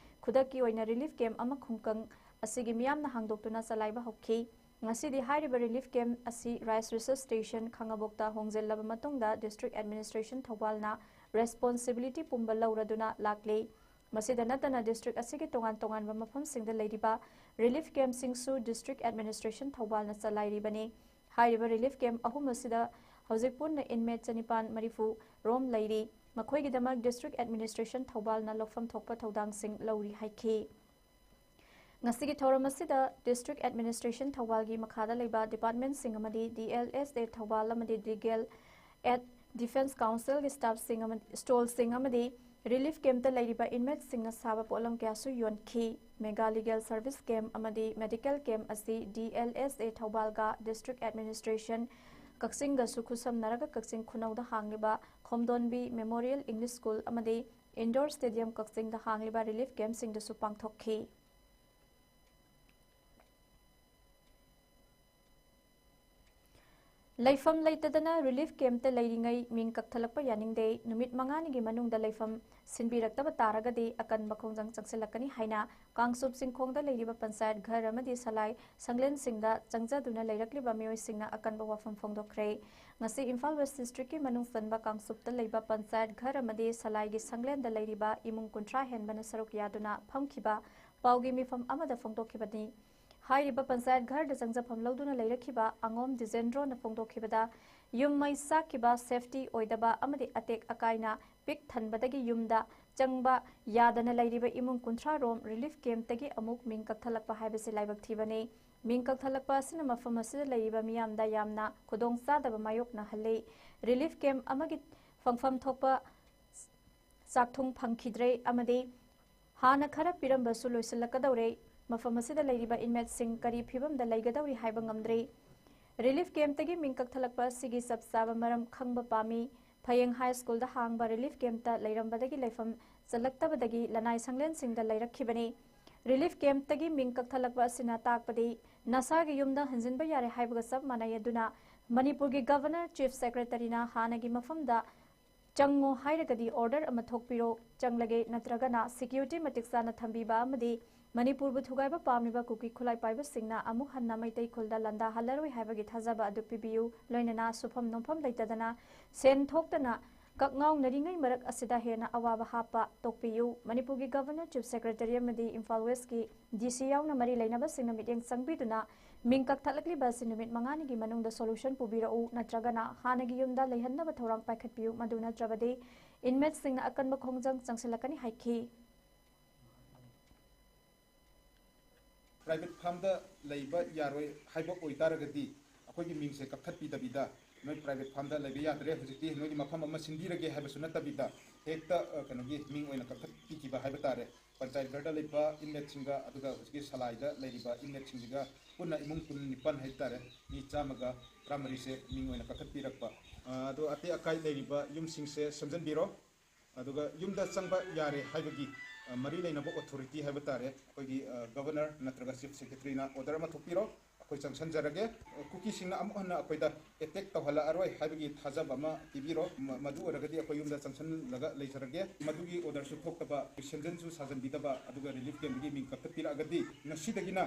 ꯈꯨꯗꯛꯀꯤ ꯑꯣꯏꯅ ꯔꯤꯂꯤꯐ ꯀꯦꯝꯞ ꯑꯃ ꯈꯨꯡꯒꯪ ꯑꯁꯤꯒꯤ ꯃꯤꯌꯥꯝꯅ ꯍꯥꯡꯗꯣꯛꯇꯨꯅ ꯆꯂꯥꯏꯕ ꯍꯧꯈꯤ꯫ ꯉꯁꯤꯗꯤ ꯍꯥꯏꯔꯤꯕ ꯔꯤꯂꯤꯐ ꯀꯦꯝꯞ ꯑꯁꯤ ꯔꯥꯏꯁ ꯔꯤꯁꯔꯁ ꯁ꯭ꯇꯦꯁꯟ ꯈꯥꯉꯕꯣꯛꯇ ꯍꯣꯡꯖꯤꯜꯂꯕ ꯃꯇꯨꯡꯗ ꯗꯤꯁꯇ꯭ꯔꯤꯛ ꯑꯦꯗꯃꯤꯅꯤꯁꯇ꯭ꯔꯦꯁꯟ ꯊꯧꯕꯥꯜꯅ ꯔꯦꯁꯄꯣꯟꯁꯤꯕꯤꯂꯤꯇꯤ ꯄꯨꯝꯕ ꯂꯧꯔꯗꯨꯅ ꯂꯥꯛꯂꯤ꯫ ꯃꯁꯤꯗ ꯅꯠꯇꯅ ꯗꯤꯁꯇ꯭ꯔꯤꯛ ꯑꯁꯤꯒꯤ ꯇꯣꯉꯥꯟ ꯇꯣꯉꯥꯟꯕ ꯃꯐꯝꯁꯤꯡꯗ ꯂꯩꯔꯤꯕ ꯔꯤꯂꯤꯐ ꯀꯦꯝꯞꯁꯤꯡꯁꯨ ꯗꯤꯁꯇ꯭ꯔꯤꯛ ꯑꯦꯗꯃꯤꯅꯤꯁꯇ꯭ꯔꯦꯁꯟ ꯊꯧꯕꯥꯜꯅ ꯆꯂꯥꯏꯔꯤꯕꯅꯤ꯫ ꯍꯥꯏꯔꯤꯕ ꯔꯤꯂꯤꯐ ꯀꯦꯝꯞ ꯑꯍꯨꯝ ꯑꯁꯤꯗ ꯍꯧꯖꯤꯛ ꯄꯨꯟꯅ ꯏꯟꯃꯦꯠ ꯆꯅꯤꯄꯥꯟ ꯃꯔꯤꯐꯨ ꯔꯣꯝ ꯂꯩꯔꯤ꯫ ꯃꯈꯣꯏꯒꯤꯗꯃꯛ ꯗꯤꯁꯇ꯭ꯔꯤꯛ ꯑꯦꯗꯃꯤꯅꯤꯁꯇ꯭ꯔꯦꯁꯟ ꯊꯧꯕꯥꯜꯅ ꯂꯧꯐꯝ ꯊꯣꯛꯄ ꯊꯧꯗꯥꯡꯁꯤꯡ ꯂꯧꯔꯤ ꯍꯥꯏꯈꯤ꯫ ꯉꯁꯤꯒꯤ ꯊꯧꯔꯝ ꯑꯁꯤꯗ ꯗꯤꯁꯇ꯭ꯔꯤꯛ ꯑꯦꯗꯃꯤꯅꯤꯁꯇ꯭ꯔꯦꯁꯟ ꯊꯧꯕꯥꯜꯒꯤ ꯃꯈꯥꯗ ꯂꯩꯕ ꯗꯤꯄꯥꯔꯠꯃꯦꯟꯠꯁꯤꯡ ꯑꯃꯗꯤ ꯗꯤ ꯑꯦꯜ ꯑꯦꯁ ꯑꯦ ꯊꯧꯕꯥꯜ ꯑꯃꯗꯤ ꯂꯤꯒꯦꯜ ꯑꯦꯗ ꯗꯤꯐꯦꯟꯁ ꯀꯥꯎꯟꯁꯤꯜꯒꯤ ꯁ꯭ꯇꯥꯐꯁꯤꯡ ꯑꯃꯗꯤ ꯁ꯭ꯇꯣꯜꯁꯤꯡ ꯑꯃꯗꯤ ꯔꯤꯂꯤꯐ ꯀꯦꯝꯞꯇ ꯂꯩꯔꯤꯕ ꯏꯟꯃꯦꯠꯁꯤꯡꯅ ꯁꯥꯕ ꯄꯣꯠꯂꯝ ꯀꯌꯥꯁꯨ ꯌꯣꯟꯈꯤ꯫ ꯃꯦꯒꯥ ꯂꯤꯒꯦꯜ ꯁꯔꯚꯤꯁ ꯀꯦꯝꯞ ꯑꯃꯗꯤ ꯃꯦꯗꯤꯀꯦꯜ ꯀꯦꯝꯞ ꯑꯁꯤ ꯗꯤ ꯑꯦꯜ ꯑꯦꯁ ꯑꯦ ꯊꯧꯕꯥꯜꯒ ꯗꯤꯁꯇ꯭ꯔꯤꯛ ꯑꯦꯗꯃꯤꯅꯤꯁꯇ꯭ꯔꯦꯁꯟ ꯀꯛꯆꯤꯡꯒꯁꯨ ꯈꯨꯠꯁꯝꯅꯔꯒ ꯀꯛꯆꯤꯡ ꯈꯨꯅꯧꯗ ꯍꯥꯡꯂꯤꯕ ꯈꯣꯝꯗꯣꯟꯕꯤ ꯃꯦꯃꯣꯔꯤꯌꯦꯜ ꯏꯪꯂꯤꯁ ꯁ꯭ꯀꯨꯜ ꯑꯃꯗꯤ ꯏꯟꯗꯣꯔ ꯁ꯭ꯇꯦꯗꯤꯌꯝ ꯀꯛꯆꯤꯡꯗ ꯍꯥꯡꯂꯤꯕ ꯔꯤꯂꯤꯐ ꯀꯦꯝꯞꯁꯤꯡꯗꯁꯨ ꯄꯥꯡꯊꯣꯛꯈꯤ꯫ ꯂꯩꯐꯝ ꯂꯩꯇꯗꯅ ꯔꯤꯂꯤꯐ ꯀꯦꯝꯞꯇ ꯂꯩꯔꯤꯉꯩ ꯃꯤꯡ ꯀꯛꯊꯠꯂꯛꯄ ꯌꯥꯅꯤꯡꯗꯦ꯫ ꯅꯨꯃꯤꯠ ꯃꯉꯥꯅꯤꯒꯤ ꯃꯅꯨꯡꯗ ꯂꯩꯐꯝ ꯁꯤꯟꯕꯤꯔꯛꯇꯕ ꯇꯥꯔꯒꯗꯤ ꯑꯀꯟꯕ ꯈꯣꯡꯖꯪ ꯆꯪꯁꯤꯜꯂꯛꯀꯅꯤ ꯍꯥꯏꯅ ꯀꯥꯡꯆꯨꯞ ꯆꯤꯡꯈꯣꯡꯗ ꯂꯩꯔꯤꯕ ꯄꯟꯆꯥꯌꯠ ꯘꯔ ꯑꯃꯗꯤ ꯁꯂꯥꯏ ꯁꯪꯂꯦꯟꯁꯤꯡꯗ ꯆꯪꯖꯗꯨꯅ ꯂꯩꯔꯛꯂꯤꯕ ꯃꯤꯑꯣꯏꯁꯤꯡꯅ ꯑꯀꯟꯕ ꯋꯥꯐꯝ ꯐꯣꯡꯗꯣꯛꯈ꯭ꯔꯦ꯫ ꯉꯁꯤ ꯏꯝꯐꯥꯜ ꯋꯦꯁ ꯗꯤꯁꯇ꯭ꯔꯤꯛꯀꯤ ꯃꯅꯨꯡ ꯆꯟꯕ ꯀꯥꯡꯆꯨꯞꯇ ꯂꯩꯕ ꯄꯟꯆꯥꯌꯠ ꯘꯔ ꯑꯃꯗꯤ ꯁꯂꯥꯏꯒꯤ ꯁꯪꯂꯦꯟꯗ ꯂꯩꯔꯤꯕ ꯏꯃꯨꯡ ꯀꯨꯟꯊ꯭ꯔꯥ ꯍꯦꯟꯕꯅ ꯁꯔꯨꯛ ꯌꯥꯗꯨꯅ ꯐꯝꯈꯤꯕ ꯄꯥꯎꯒꯤ ꯃꯤꯐꯝ ꯑꯃꯗ ꯐꯣꯡꯗꯣꯛꯈꯤꯕꯅꯤ꯫ ꯍꯥꯏꯔꯤꯕ ꯄꯟꯆꯥꯌꯠ ꯘꯔꯗ ꯆꯪꯖꯐꯝ ꯂꯧꯗꯨꯅ ꯂꯩꯔꯛꯈꯤꯕ ꯑꯉꯣꯝ ꯗꯤꯖꯦꯟꯗ꯭ꯔꯣꯅ ꯐꯣꯡꯗꯣꯛꯈꯤꯕꯗ, ꯌꯨꯝ ꯃꯩ ꯆꯥꯛꯈꯤꯕ, ꯁꯦꯐꯇꯤ ꯑꯣꯏꯗꯕ ꯑꯃꯗꯤ ꯑꯇꯦꯛ ꯑꯀꯥꯏꯅ ꯄꯤꯛ ꯊꯟꯕꯗꯒꯤ ꯌꯨꯝꯗ ꯆꯪꯕ ꯌꯥꯗꯅ ꯂꯩꯔꯤꯕ ꯏꯃꯨꯡ ꯀꯨꯟꯊ꯭ꯔꯥ ꯔꯣꯝ ꯔꯤꯂꯤꯐ ꯀꯦꯝꯞꯇꯒꯤ ꯑꯃꯨꯛ ꯃꯤꯡ ꯀꯛꯊꯠꯂꯛꯄ ꯍꯥꯏꯕꯁꯤ ꯂꯥꯏꯕꯛ ꯊꯤꯕꯅꯤ꯫ ꯃꯤꯡ ꯀꯛꯊꯠꯂꯛꯄ ꯑꯁꯤꯅ ꯃꯐꯝ ꯑꯁꯤꯗ ꯂꯩꯔꯤꯕ ꯃꯤꯌꯥꯝꯗ ꯌꯥꯝꯅ ꯈꯨꯗꯣꯡꯆꯥꯗꯕ ꯃꯥꯌꯣꯛꯅꯍꯜꯂꯤ꯫ ꯔꯤꯂꯤꯐ ꯀꯦꯝꯞ ꯑꯃꯒꯤ ꯐꯪꯐꯝ ꯊꯣꯛꯄ ꯆꯥꯛꯊꯨꯡ ꯐꯪꯈꯤꯗ꯭ꯔꯦ ꯑꯃꯗꯤ ꯍꯥꯟꯅ ꯈꯔ ꯄꯤꯔꯝꯕꯁꯨ ꯂꯣꯏꯁꯤꯜꯂꯛꯀꯗꯧꯔꯦ꯫ ꯃꯐꯝ ꯑꯁꯤꯗ ꯂꯩꯔꯤꯕ ꯏꯟꯃꯦꯠꯁꯤꯡ ꯀꯔꯤ ꯐꯤꯕꯝꯗ ꯂꯩꯒꯗꯧꯔꯤ ꯍꯥꯏꯕ ꯉꯝꯗ꯭ꯔꯤ꯫ ꯔꯤꯂꯤꯐ ꯀꯦꯝꯞꯇꯒꯤ ꯃꯤꯡ ꯀꯛꯊꯠꯂꯛꯄ ꯑꯁꯤꯒꯤ ꯆꯞ ꯆꯥꯕ ꯃꯔꯝ ꯈꯪꯕ ꯄꯥꯝꯃꯤ꯫ ꯐꯌꯦꯡ ꯍꯥꯏ ꯁ꯭ꯀꯨꯜꯗ ꯍꯥꯡꯕ ꯔꯤꯂꯤꯐ ꯀꯦꯝꯞꯇ ꯂꯩꯔꯝꯕꯗꯒꯤ ꯂꯩꯐꯝ ꯆꯜꯂꯛꯇꯕꯗꯒꯤ ꯂꯅꯥꯏ ꯁꯪꯂꯦꯟꯁꯤꯡꯗ ꯂꯩꯔꯛꯈꯤꯕꯅꯤ꯫ ꯔꯤꯂꯤꯐ ꯀꯦꯝꯞꯇꯒꯤ ꯃꯤꯡ ꯀꯛꯊꯠꯂꯛꯄ ꯑꯁꯤꯅ ꯇꯥꯛꯄꯗꯤ ꯅꯁꯥꯒꯤ ꯌꯨꯝꯗ ꯍꯟꯖꯤꯟꯕ ꯌꯥꯔꯦ ꯍꯥꯏꯕꯒ ꯆꯞ ꯃꯥꯟꯅꯩ꯫ ꯑꯗꯨꯅ ꯃꯅꯤꯄꯨꯔꯒꯤ ꯒꯚꯔꯅꯔ, ꯆꯤꯐ ꯁꯦꯀ꯭ꯔꯦꯇꯔꯤꯅ ꯍꯥꯟꯅꯒꯤ ꯃꯐꯝꯗ ꯆꯪꯉꯣ ꯍꯥꯏꯔꯒꯗꯤ ꯑꯣꯔꯗꯔ ꯑꯃ ꯊꯣꯛꯄꯤꯔꯣ, ꯆꯪꯂꯒꯦ, ꯅꯠꯇ꯭ꯔꯒꯅ ꯁꯦꯀ꯭ꯌꯨꯔꯤꯇꯤ ꯃꯇꯤꯛ ꯆꯥꯅ ꯊꯝꯕꯤꯕ ꯑꯃꯗꯤ ꯃꯅꯤꯄꯨꯔꯕꯨ ꯊꯨꯒꯥꯏꯕ ꯄꯥꯝꯂꯤꯕ ꯀꯨꯀꯤ ꯈꯨꯠꯂꯥꯏ ꯄꯥꯏꯕꯁꯤꯡꯅ ꯑꯃꯨꯛ ꯍꯟꯅ ꯃꯩꯇꯩ ꯈꯨꯜꯗ ꯂꯥꯟꯗꯥꯍꯜꯂꯔꯣꯏ ꯍꯥꯏꯕꯒꯤ ꯊꯥꯖꯕ ꯑꯗꯨ ꯄꯤꯕꯤꯌꯨ꯫ ꯂꯣꯏꯅꯅ ꯁꯨꯐꯝ ꯅꯣꯝꯐꯝ ꯂꯩꯇꯗꯅ ꯁꯦꯟ ꯊꯣꯛꯇꯅ ꯀꯛꯉꯥꯎꯅꯔꯤꯉꯩ ꯃꯔꯛ ꯑꯁꯤꯗ ꯍꯦꯟꯅ ꯑꯋꯥꯕ ꯍꯥꯞꯄ ꯇꯣꯛꯄꯤꯌꯨ꯫ ꯃꯅꯤꯄꯨꯔꯒꯤ ꯒꯚꯔꯅꯔ, ꯆꯤꯐ ꯁꯦꯀ꯭ꯔꯦꯇꯔꯤ ꯑꯃꯗꯤ ꯏꯝꯐꯥꯜ ꯋꯦꯁꯀꯤ ꯗꯤ ꯁꯤ ꯌꯥꯎꯅ ꯃꯔꯤ ꯂꯩꯅꯕꯁꯤꯡꯅ ꯃꯤꯠꯌꯦꯡ ꯆꯪꯕꯤꯗꯨꯅ ꯃꯤꯡ ꯀꯛꯊꯠꯂꯛꯂꯤꯕ ꯑꯁꯤ ꯅꯨꯃꯤꯠ ꯃꯉꯥꯅꯤꯒꯤ ꯃꯅꯨꯡꯗ ꯁꯣꯂꯨꯁꯟ ꯄꯨꯕꯤꯔꯛꯎ, ꯅꯠꯇ꯭ꯔꯒꯅ ꯍꯥꯟꯅꯒꯤ ꯌꯨꯝꯗ ꯂꯩꯍꯟꯅꯕ ꯊꯧꯔꯥꯡ ꯄꯥꯏꯈꯠꯄꯤꯌꯨ꯫ ꯃꯗꯨ ꯅꯠꯇ꯭ꯔꯕꯗꯤ ꯏꯟꯃꯦꯠꯁꯤꯡꯅ ꯑꯀꯟꯕ ꯈꯣꯡꯖꯪ ꯆꯪꯁꯤꯜꯂꯛꯀꯅꯤ ꯍꯥꯏꯈꯤ꯫ ꯄ꯭ꯔꯥꯏꯚꯦꯠ ꯐꯥꯔꯝꯗ ꯂꯩꯕ ꯌꯥꯔꯣꯏ ꯍꯥꯏꯕ ꯑꯣꯏꯇꯥꯔꯒꯗꯤ ꯑꯩꯈꯣꯏꯒꯤ ꯃꯤꯡꯁꯦ ꯀꯛꯊꯠꯄꯤꯗꯕꯤꯗ, ꯅꯣꯏ ꯄ꯭ꯔꯥꯏꯚꯦꯠ ꯐꯥꯔꯝꯗ ꯂꯩꯕ ꯌꯥꯗ꯭ꯔꯦ, ꯍꯧꯖꯤꯛꯇꯤ ꯅꯣꯏꯒꯤ ꯃꯐꯝ ꯑꯃ ꯁꯤꯟꯕꯤꯔꯒꯦ ꯍꯥꯏꯕꯁꯨ ꯅꯠꯇꯕꯤꯗ, ꯍꯦꯛꯇ, ꯑ, ꯀꯩꯅꯣꯒꯤ ꯃꯤꯡ ꯑꯣꯏꯅ ꯀꯛꯊꯠꯄꯤꯈꯤꯕ ꯍꯥꯏꯕ ꯇꯥꯔꯦ꯫ ꯄꯟꯆꯥꯌꯠ ꯘꯔꯗ ꯂꯩꯕ ꯏꯟꯃꯦꯠꯁꯤꯡꯒ ꯑꯗꯨꯒ ꯍꯧꯖꯤꯛꯀꯤ ꯁꯂꯥꯏꯗ ꯂꯩꯔꯤꯕ ꯏꯟꯃꯦꯠꯁꯤꯡꯁꯤꯒ ꯄꯨꯟꯅ ꯏꯃꯨꯡ ꯀꯨꯟ ꯅꯤꯄꯥꯟ ꯍꯥꯏꯕ ꯇꯥꯔꯦ, ꯃꯤ ꯆꯥꯝꯃꯒ ꯇꯔꯥꯃꯔꯤꯁꯦ ꯃꯤꯡ ꯑꯣꯏꯅ ꯀꯛꯊꯠꯄꯤꯔꯛꯄ꯫ ꯑ, ꯑꯗꯣ ꯑꯇꯦꯛ ꯑꯀꯥꯏ ꯂꯩꯔꯤꯕ ꯌꯨꯝꯁꯤꯡꯁꯦ ꯁꯦꯝꯖꯤꯟꯕꯤꯔꯣ꯫ ꯑꯗꯨꯒ ꯌꯨꯝꯗ ꯆꯪꯕ ꯌꯥꯔꯦ ꯍꯥꯏꯕꯒꯤ, ꯑ, ꯃꯔꯤ ꯂꯩꯅꯕ ꯑꯣꯊꯣꯔꯤꯇꯤ ꯍꯥꯏꯕ ꯇꯥꯔꯦ, ꯑꯩꯈꯣꯏꯒꯤ, ꯑ, ꯒꯚꯔꯅꯔ ꯅꯠꯇ꯭ꯔꯒ ꯆꯤꯐ ꯁꯦꯀ꯭ꯔꯦꯇꯔꯤꯅ ꯑꯣꯔꯗꯔ ꯑꯃ ꯊꯣꯛꯄꯤꯔꯣ꯫ ꯑꯩꯈꯣꯏ ꯆꯪꯁꯟꯖꯔꯒꯦ꯫ ꯀꯨꯀꯤꯁꯤꯡꯅ ꯑꯃꯨꯛ ꯍꯟꯅ ꯑꯩꯈꯣꯏꯗ ꯑꯦꯇꯦꯛ ꯇꯧꯍꯜꯂꯛꯑꯔꯣꯏ ꯍꯥꯏꯕꯒꯤ ꯊꯥꯖꯕ ꯑꯃ ꯄꯤꯕꯤꯔꯣ꯫ ꯃ-, ꯃꯗꯨ ꯑꯣꯏꯔꯒꯗꯤ ꯑꯩꯈꯣꯏ ꯌꯨꯝꯗ ꯆꯪꯁꯜꯂꯒ ꯂꯩꯖꯔꯒꯦ꯫ ꯃꯗꯨꯒꯤ ꯑꯣꯔꯗꯔꯁꯨ ꯊꯣꯛꯇꯕ, ꯁꯦꯟꯖꯟꯁꯨ ꯁꯥꯖꯟꯕꯤꯗꯕ, ꯑꯗꯨꯒ ꯔꯤꯂꯤꯐ ꯀꯦꯝꯞꯇꯒꯤ ꯃꯤꯡ ꯀꯛꯊꯠꯄꯤꯔꯛꯑꯒꯗꯤ, ꯉꯁꯤꯗꯒꯤꯅ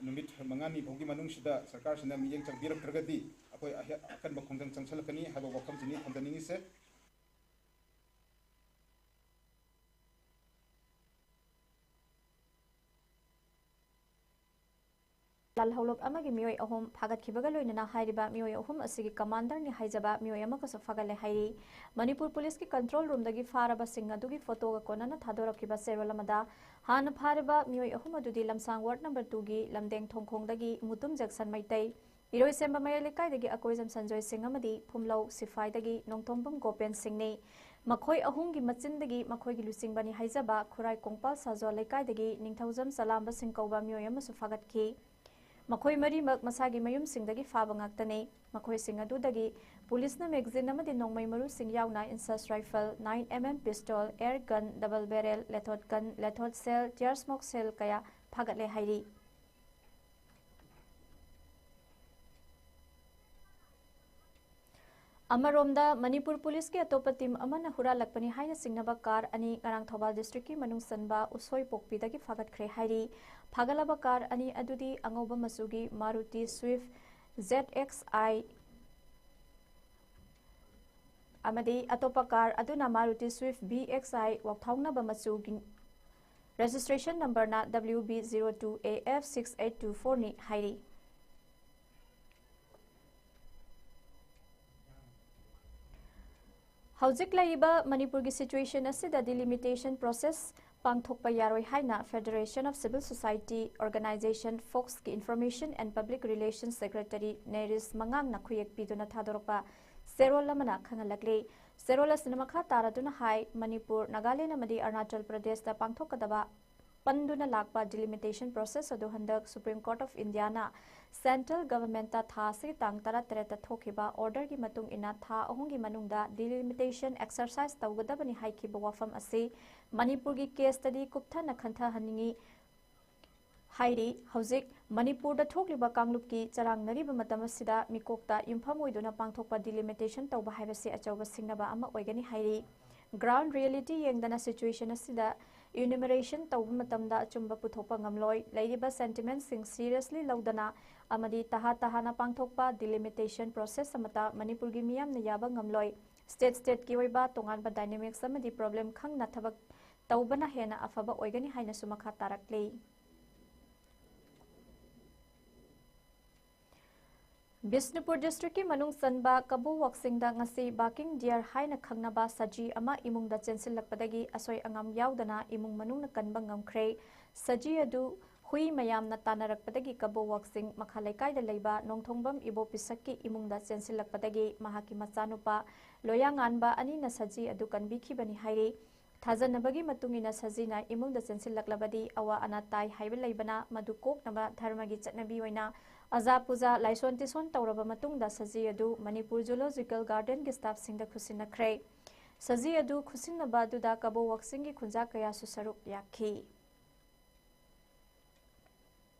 ꯅꯨꯃꯤꯠ ꯃꯉꯥꯅꯤ ꯐꯥꯎꯒꯤ ꯃꯅꯨꯡꯁꯤꯗ ꯁꯔꯀꯥꯔꯁꯤꯅ ꯃꯤꯠꯌꯦꯡ ꯆꯪꯕꯤꯔꯛꯇ꯭ꯔꯒꯗꯤ ꯑꯩꯈꯣꯏ ꯑꯍꯦ-, ꯑꯀꯟꯕ ꯈꯣꯡꯖꯪ ꯆꯪꯁꯜꯂꯛꯀꯅꯤ ꯍꯥꯏꯕ ꯋꯥꯐꯝꯁꯤꯅꯤ ꯊꯝꯖꯅꯤꯡꯉꯤꯁꯦ꯫ ꯂꯥꯜꯍꯧꯂꯨꯞ ꯑꯃꯒꯤ ꯃꯤꯑꯣꯏ ꯑꯍꯨꯝ ꯐꯥꯒꯠꯈꯤꯕꯒ ꯂꯣꯏꯅꯅ ꯍꯥꯏꯔꯤꯕ ꯃꯤꯑꯣꯏ ꯑꯍꯨꯝ ꯑꯁꯤꯒꯤ ꯀꯃꯥꯟꯗꯔꯅꯤ ꯍꯥꯏꯖꯕ ꯃꯤꯑꯣꯏ ꯑꯃꯒꯁꯨ ꯐꯥꯒꯠꯂꯦ ꯍꯥꯏꯔꯤ꯫ ꯃꯅꯤꯄꯨꯔ ꯄꯨꯂꯤꯁꯀꯤ ꯀꯟꯇ꯭ꯔꯣꯜ ꯔꯨꯝꯗꯒꯤ ꯐꯥꯔꯕꯁꯤꯡ ꯑꯗꯨꯒꯤ ꯐꯣꯇꯣꯒ ꯀꯣꯟꯅꯅ ꯊꯥꯗꯣꯔꯛꯈꯤꯕ ꯆꯦꯔꯣꯜ ꯑꯃꯗ, ꯍꯥꯟꯅ ꯐꯥꯔꯤꯕ ꯃꯤꯑꯣꯏ ꯑꯍꯨꯝ ꯑꯗꯨꯗꯤ ꯂꯝꯁꯥꯡ ꯋꯥꯔꯗ ꯅꯝꯕꯔ ꯇꯨꯒꯤ ꯂꯝꯗꯦꯡ ꯊꯣꯡꯈꯣꯡꯗꯒꯤ ꯃꯨꯇꯨꯝ ꯖꯦꯛꯁꯟ ꯃꯩꯇꯩ, ꯏꯔꯣꯏꯁꯦꯝꯕ ꯃꯌꯥꯏ ꯂꯩꯀꯥꯏꯗꯒꯤ ꯑꯀꯣꯏꯖꯝ ꯁꯟꯖꯣꯏ ꯁꯤꯡ ꯑꯃꯗꯤ ꯐꯨꯝꯂꯧ ꯁꯤꯐꯥꯏꯗꯒꯤ ꯅꯣꯡꯊꯣꯝꯕꯝ ꯒꯣꯄꯦꯟ ꯁꯤꯡꯅꯤ꯫ ꯃꯈꯣꯏ ꯑꯍꯨꯝꯒꯤ ꯃꯆꯤꯟꯗꯒꯤ ꯃꯈꯣꯏꯒꯤ ꯂꯨꯆꯤꯡꯕꯅꯤ ꯍꯥꯏꯖꯕ ꯈꯨꯔꯥꯏ ꯀꯣꯡꯄꯥꯜ ꯁꯥꯖꯣꯜ ꯂꯩꯀꯥꯏꯗꯒꯤ ꯅꯤꯡꯊꯧꯖꯝ ꯆꯂꯥꯝꯕ ꯁꯤꯡ ꯀꯧꯕ ꯃꯤꯑꯣꯏ ꯑꯃꯁꯨ ꯐꯥꯒꯠꯈꯤ꯫ ꯃꯈꯣꯏ ꯃꯔꯤꯃꯛ ꯃꯁꯥꯒꯤ ꯃꯌꯨꯝꯁꯤꯡꯗꯒꯤ ꯐꯥꯕ ꯉꯥꯛꯇꯅꯤ꯫ ꯃꯈꯣꯏꯁꯤꯡ ꯑꯗꯨꯗꯒꯤ ꯄꯨꯂꯤꯁꯅ ꯃꯦꯒꯖꯤꯟ ꯑꯃꯗꯤ ꯅꯣꯡꯃꯩ ꯃꯔꯨꯁꯤꯡ ꯌꯥꯎꯅ INSAS rifle, nine M M pistol, air gun, double barrel, ꯂꯦꯊꯣꯠ ꯒꯟ, ꯂꯦꯊꯣꯠ ꯁꯦꯜ, ꯇꯤꯌꯔ ꯁ꯭ꯃꯣꯛ ꯁꯦꯜ ꯀꯌꯥ ꯐꯥꯒꯠꯂꯦ ꯍꯥꯏꯔꯤ꯫ ꯑꯃꯔꯣꯝꯗ, ꯃꯅꯤꯄꯨꯔ ꯄꯨꯂꯤꯁꯀꯤ ꯑꯇꯣꯞꯄ ꯇꯤꯝ ꯑꯃꯅ ꯍꯨꯔꯥꯜꯂꯛꯄꯅꯤ ꯍꯥꯏꯅ ꯆꯤꯡꯅꯕ ꯀꯥꯔ ꯑꯅꯤ ꯉꯔꯥꯡ ꯊꯧꯕꯥꯜ ꯗꯤꯁꯇ꯭ꯔꯤꯛꯀꯤ ꯃꯅꯨꯡ ꯆꯟꯕ ꯎꯁꯣꯏꯄꯣꯛꯄꯤꯗꯒꯤ ꯐꯥꯒꯠꯈ꯭ꯔꯦ ꯍꯥꯏꯔꯤ꯫ ꯐꯥꯒꯠꯂꯕ ꯀꯥꯔ ꯑꯅꯤ ꯑꯗꯨꯗꯤ ꯑꯉꯧꯕ ꯃꯆꯨꯒꯤ ꯃꯥꯔꯨꯇꯤ ꯁ꯭ꯋꯤꯐ ꯖꯦꯠ ꯑꯦꯛꯁ ꯑꯥꯏ ꯑꯃꯗꯤ ꯑꯇꯣꯞꯄ ꯀꯥꯔ ꯑꯗꯨꯅ ꯃꯥꯔꯨꯇꯤ ꯁ꯭ꯋꯤꯐ ꯕꯤ ꯑꯦꯛꯁ ꯑꯥꯏ ꯋꯥꯛꯊꯥꯎꯅꯕ ꯃꯆꯨꯒꯤ ꯔꯦꯖꯤꯁꯇ꯭ꯔꯦꯁꯟ ꯅꯝꯕꯔꯅ W B zero two A F six eight two four ꯅꯤ ꯍꯥꯏꯔꯤ꯫ ꯍꯧꯖꯤꯛ ꯂꯩꯔꯤꯕ ꯃꯅꯤꯄꯨꯔꯒꯤ ꯁꯤꯆꯨꯋꯦꯁꯟ ꯑꯁꯤꯗ ꯗꯤꯂꯤꯃꯤꯇꯦꯁꯟ ꯄ꯭ꯔꯣꯁꯦꯁ ꯄꯥꯡꯊꯣꯛꯄ ꯌꯥꯔꯣꯏ ꯍꯥꯏꯅ Federation of Civil Society Organisation, ꯐꯣꯛꯁꯀꯤ Information and Public Relations Secretary ꯅꯦꯔꯤꯁ ꯃꯉꯥꯡꯅ ꯈꯨꯌꯦꯛ ꯄꯤꯗꯨꯅ ꯊꯥꯗꯣꯔꯛꯄ ꯆꯦꯔꯣꯜ ꯑꯃꯅ ꯈꯪꯍꯜꯂꯛꯂꯤ꯫ ꯆꯦꯔꯣꯜ ꯑꯁꯤꯅ ꯃꯈꯥ ꯇꯥꯔꯗꯨꯅ ꯍꯥꯏ, ꯃꯅꯤꯄꯨꯔ, ꯅꯥꯒꯥꯂꯦꯟ ꯑꯃꯗꯤ ꯑꯔꯨꯅꯥꯆꯜ ꯄ꯭ꯔꯗꯦꯁꯇ ꯄꯥꯡꯊꯣꯛꯀꯗꯕ ꯄꯟꯗꯨꯅ ꯂꯥꯛꯄ ꯗꯤꯂꯤꯃꯤꯇꯦꯁꯟ ꯄ꯭ꯔꯣꯁꯦꯁ ꯑꯗꯨ ꯍꯟꯗꯛ Supreme Court of Indiaꯅ ꯁꯦꯟꯇ꯭ꯔꯦꯜ ꯒꯚꯔꯟꯃꯦꯟꯠꯇ ꯊꯥ ꯑꯁꯤꯒꯤ ꯇꯥꯡ ꯇꯔꯥꯇꯔꯦꯠꯇ ꯊꯣꯛꯈꯤꯕ ꯑꯣꯔꯗꯔꯒꯤ ꯃꯇꯨꯡ ꯏꯟꯅ ꯊꯥ ꯑꯍꯨꯝꯒꯤ ꯃꯅꯨꯡꯗ ꯗꯤꯂꯤꯃꯤꯇꯦꯁꯟ ꯑꯦꯛꯁꯔꯁꯥꯏꯖ ꯇꯧꯒꯗꯕꯅꯤ ꯍꯥꯏꯈꯤꯕ ꯋꯥꯐꯝ ꯑꯁꯤ ꯃꯅꯤꯄꯨꯔꯒꯤ ꯀꯦꯁꯇꯗꯤ ꯀꯨꯞꯊꯅ ꯈꯟꯊꯍꯟꯅꯤꯡꯏ꯫ ꯍꯥꯏꯔꯤ꯫ ꯍꯧꯖꯤꯛ ꯃꯅꯤꯄꯨꯔꯗ ꯊꯣꯛꯂꯤꯕ ꯀꯥꯡꯂꯨꯞꯀꯤ ꯆꯔꯥꯡꯅꯔꯤꯕ ꯃꯇꯝ ꯑꯁꯤꯗ ꯃꯤꯀꯣꯛꯇ ꯌꯨꯝꯐꯝ ꯑꯣꯏꯗꯨꯅ ꯄꯥꯡꯊꯣꯛꯄ delimitation ꯇꯧꯕ ꯍꯥꯏꯕꯁꯤ ꯑꯆꯧꯕ ꯁꯤꯡꯅꯕ ꯑꯃ ꯑꯣꯏꯒꯅꯤ ꯍꯥꯏꯔꯤ꯫ Ground reality ꯌꯦꯡꯗꯅ situation ꯑꯁꯤꯗ enumeration ꯇꯧꯕ ꯃꯇꯝꯗ ꯑꯆꯨꯝꯕ ꯄꯨꯊꯣꯛꯄ ꯉꯝꯂꯣꯏ꯫ ꯂꯩꯔꯤꯕ sentimentꯁꯤꯡ seriously ꯂꯧꯗꯅ ꯑꯃꯗꯤ ꯇꯍꯥ ꯇꯍꯥꯅ ꯄꯥꯡꯊꯣꯛꯄ delimitation process ꯑꯃꯠꯇ ꯃꯅꯤꯄꯨꯔꯒꯤ ꯃꯤꯌꯥꯝꯅ ꯌꯥꯕ ꯉꯝꯂꯣꯏ꯫ State stateꯀꯤ ꯑꯣꯏꯕ ꯇꯣꯉꯥꯟꯕ dynamics ꯑꯃꯗꯤ problem ꯈꯪꯅ ꯊꯕꯛ ꯇꯧꯕꯅ ꯍꯦꯟꯅ ꯑꯐꯕ ꯑꯣꯏꯒꯅꯤ ꯍꯥꯏꯅꯁꯨ ꯃꯈꯥ ꯇꯥꯔꯛꯂꯤ꯫ ꯕꯤꯁꯅꯨꯄꯨꯔ districtꯀꯤ ꯃꯅꯨꯡ ꯆꯟꯕ ꯀꯕꯣ ꯋꯥꯛꯆꯤꯡꯗ ꯉꯁꯤ barking deer ꯍꯥꯏꯅ ꯈꯪꯅꯕ ꯁꯖꯤ ꯑꯃ ꯏꯃꯨꯡꯗ ꯆꯦꯟꯁꯤꯜꯂꯛꯄꯗꯒꯤ ꯑꯁꯣꯏ ꯑꯉꯥꯝ ꯌꯥꯎꯗꯅ ꯏꯃꯨꯡ ꯃꯅꯨꯡꯅ ꯀꯟꯕ ꯉꯝꯈ꯭ꯔꯦ꯫ ꯁꯖꯤ ꯑꯗꯨ ꯍꯨꯏ ꯃꯌꯥꯝꯅ ꯇꯥꯟꯅꯔꯛꯄꯗꯒꯤ ꯀꯕꯣ ꯋꯥꯛꯆꯤꯡ ꯃꯈꯥ ꯂꯩꯀꯥꯏꯗ ꯂꯩꯕ ꯅꯣꯡꯊꯣꯡꯕꯝ ꯏꯕꯣ ꯄꯤꯁꯛꯀꯤ ꯏꯃꯨꯡꯗ ꯆꯦꯟꯁꯤꯜꯂꯛꯄꯗꯒꯤ ꯃꯍꯥꯛꯀꯤ ꯃꯆꯥꯅꯨꯄꯥ ꯂꯣꯌꯥꯉꯥꯟꯕ ꯑꯅꯤꯅ ꯁꯖꯤ ꯑꯗꯨ ꯀꯟꯕꯤꯈꯤꯕꯅꯤ ꯍꯥꯏꯔꯤ꯫ ꯊꯥꯖꯅꯕꯒꯤ ꯃꯇꯨꯡ ꯏꯟꯅ ꯁꯖꯤꯅ ꯏꯃꯨꯡꯗ ꯆꯦꯟꯁꯤꯜꯂꯛꯂꯕꯗꯤ ꯑꯋꯥ ꯑꯅꯥ ꯇꯥꯏ ꯍꯥꯏꯕ ꯂꯩꯕꯅ ꯃꯗꯨ ꯀꯣꯛꯅꯕ ꯙꯔꯃꯒꯤ ꯆꯠꯅꯕꯤ ꯑꯣꯏꯅ ꯑꯖꯥ ꯄꯨꯖꯥ ꯂꯥꯏꯁꯣꯟ ꯇꯤꯁꯣꯟ ꯇꯧꯔꯕ ꯃꯇꯨꯡꯗ ꯁꯖꯤ ꯑꯗꯨ ꯃꯅꯤꯄꯨꯔ Zoological Gardenꯒꯤ staffꯁꯤꯡꯗ ꯈꯨꯠꯁꯤꯟꯅꯈ꯭ꯔꯦ꯫ ꯁꯖꯤ ꯑꯗꯨ ꯈꯨꯠꯁꯤꯟꯅꯕ ꯑꯗꯨꯗ ꯀꯕꯣ ꯋꯥꯛꯆꯤꯡꯒꯤ ꯈꯨꯟꯖꯥ ꯀꯌꯥꯁꯨ ꯁꯔꯨꯛ ꯌꯥꯈꯤ꯫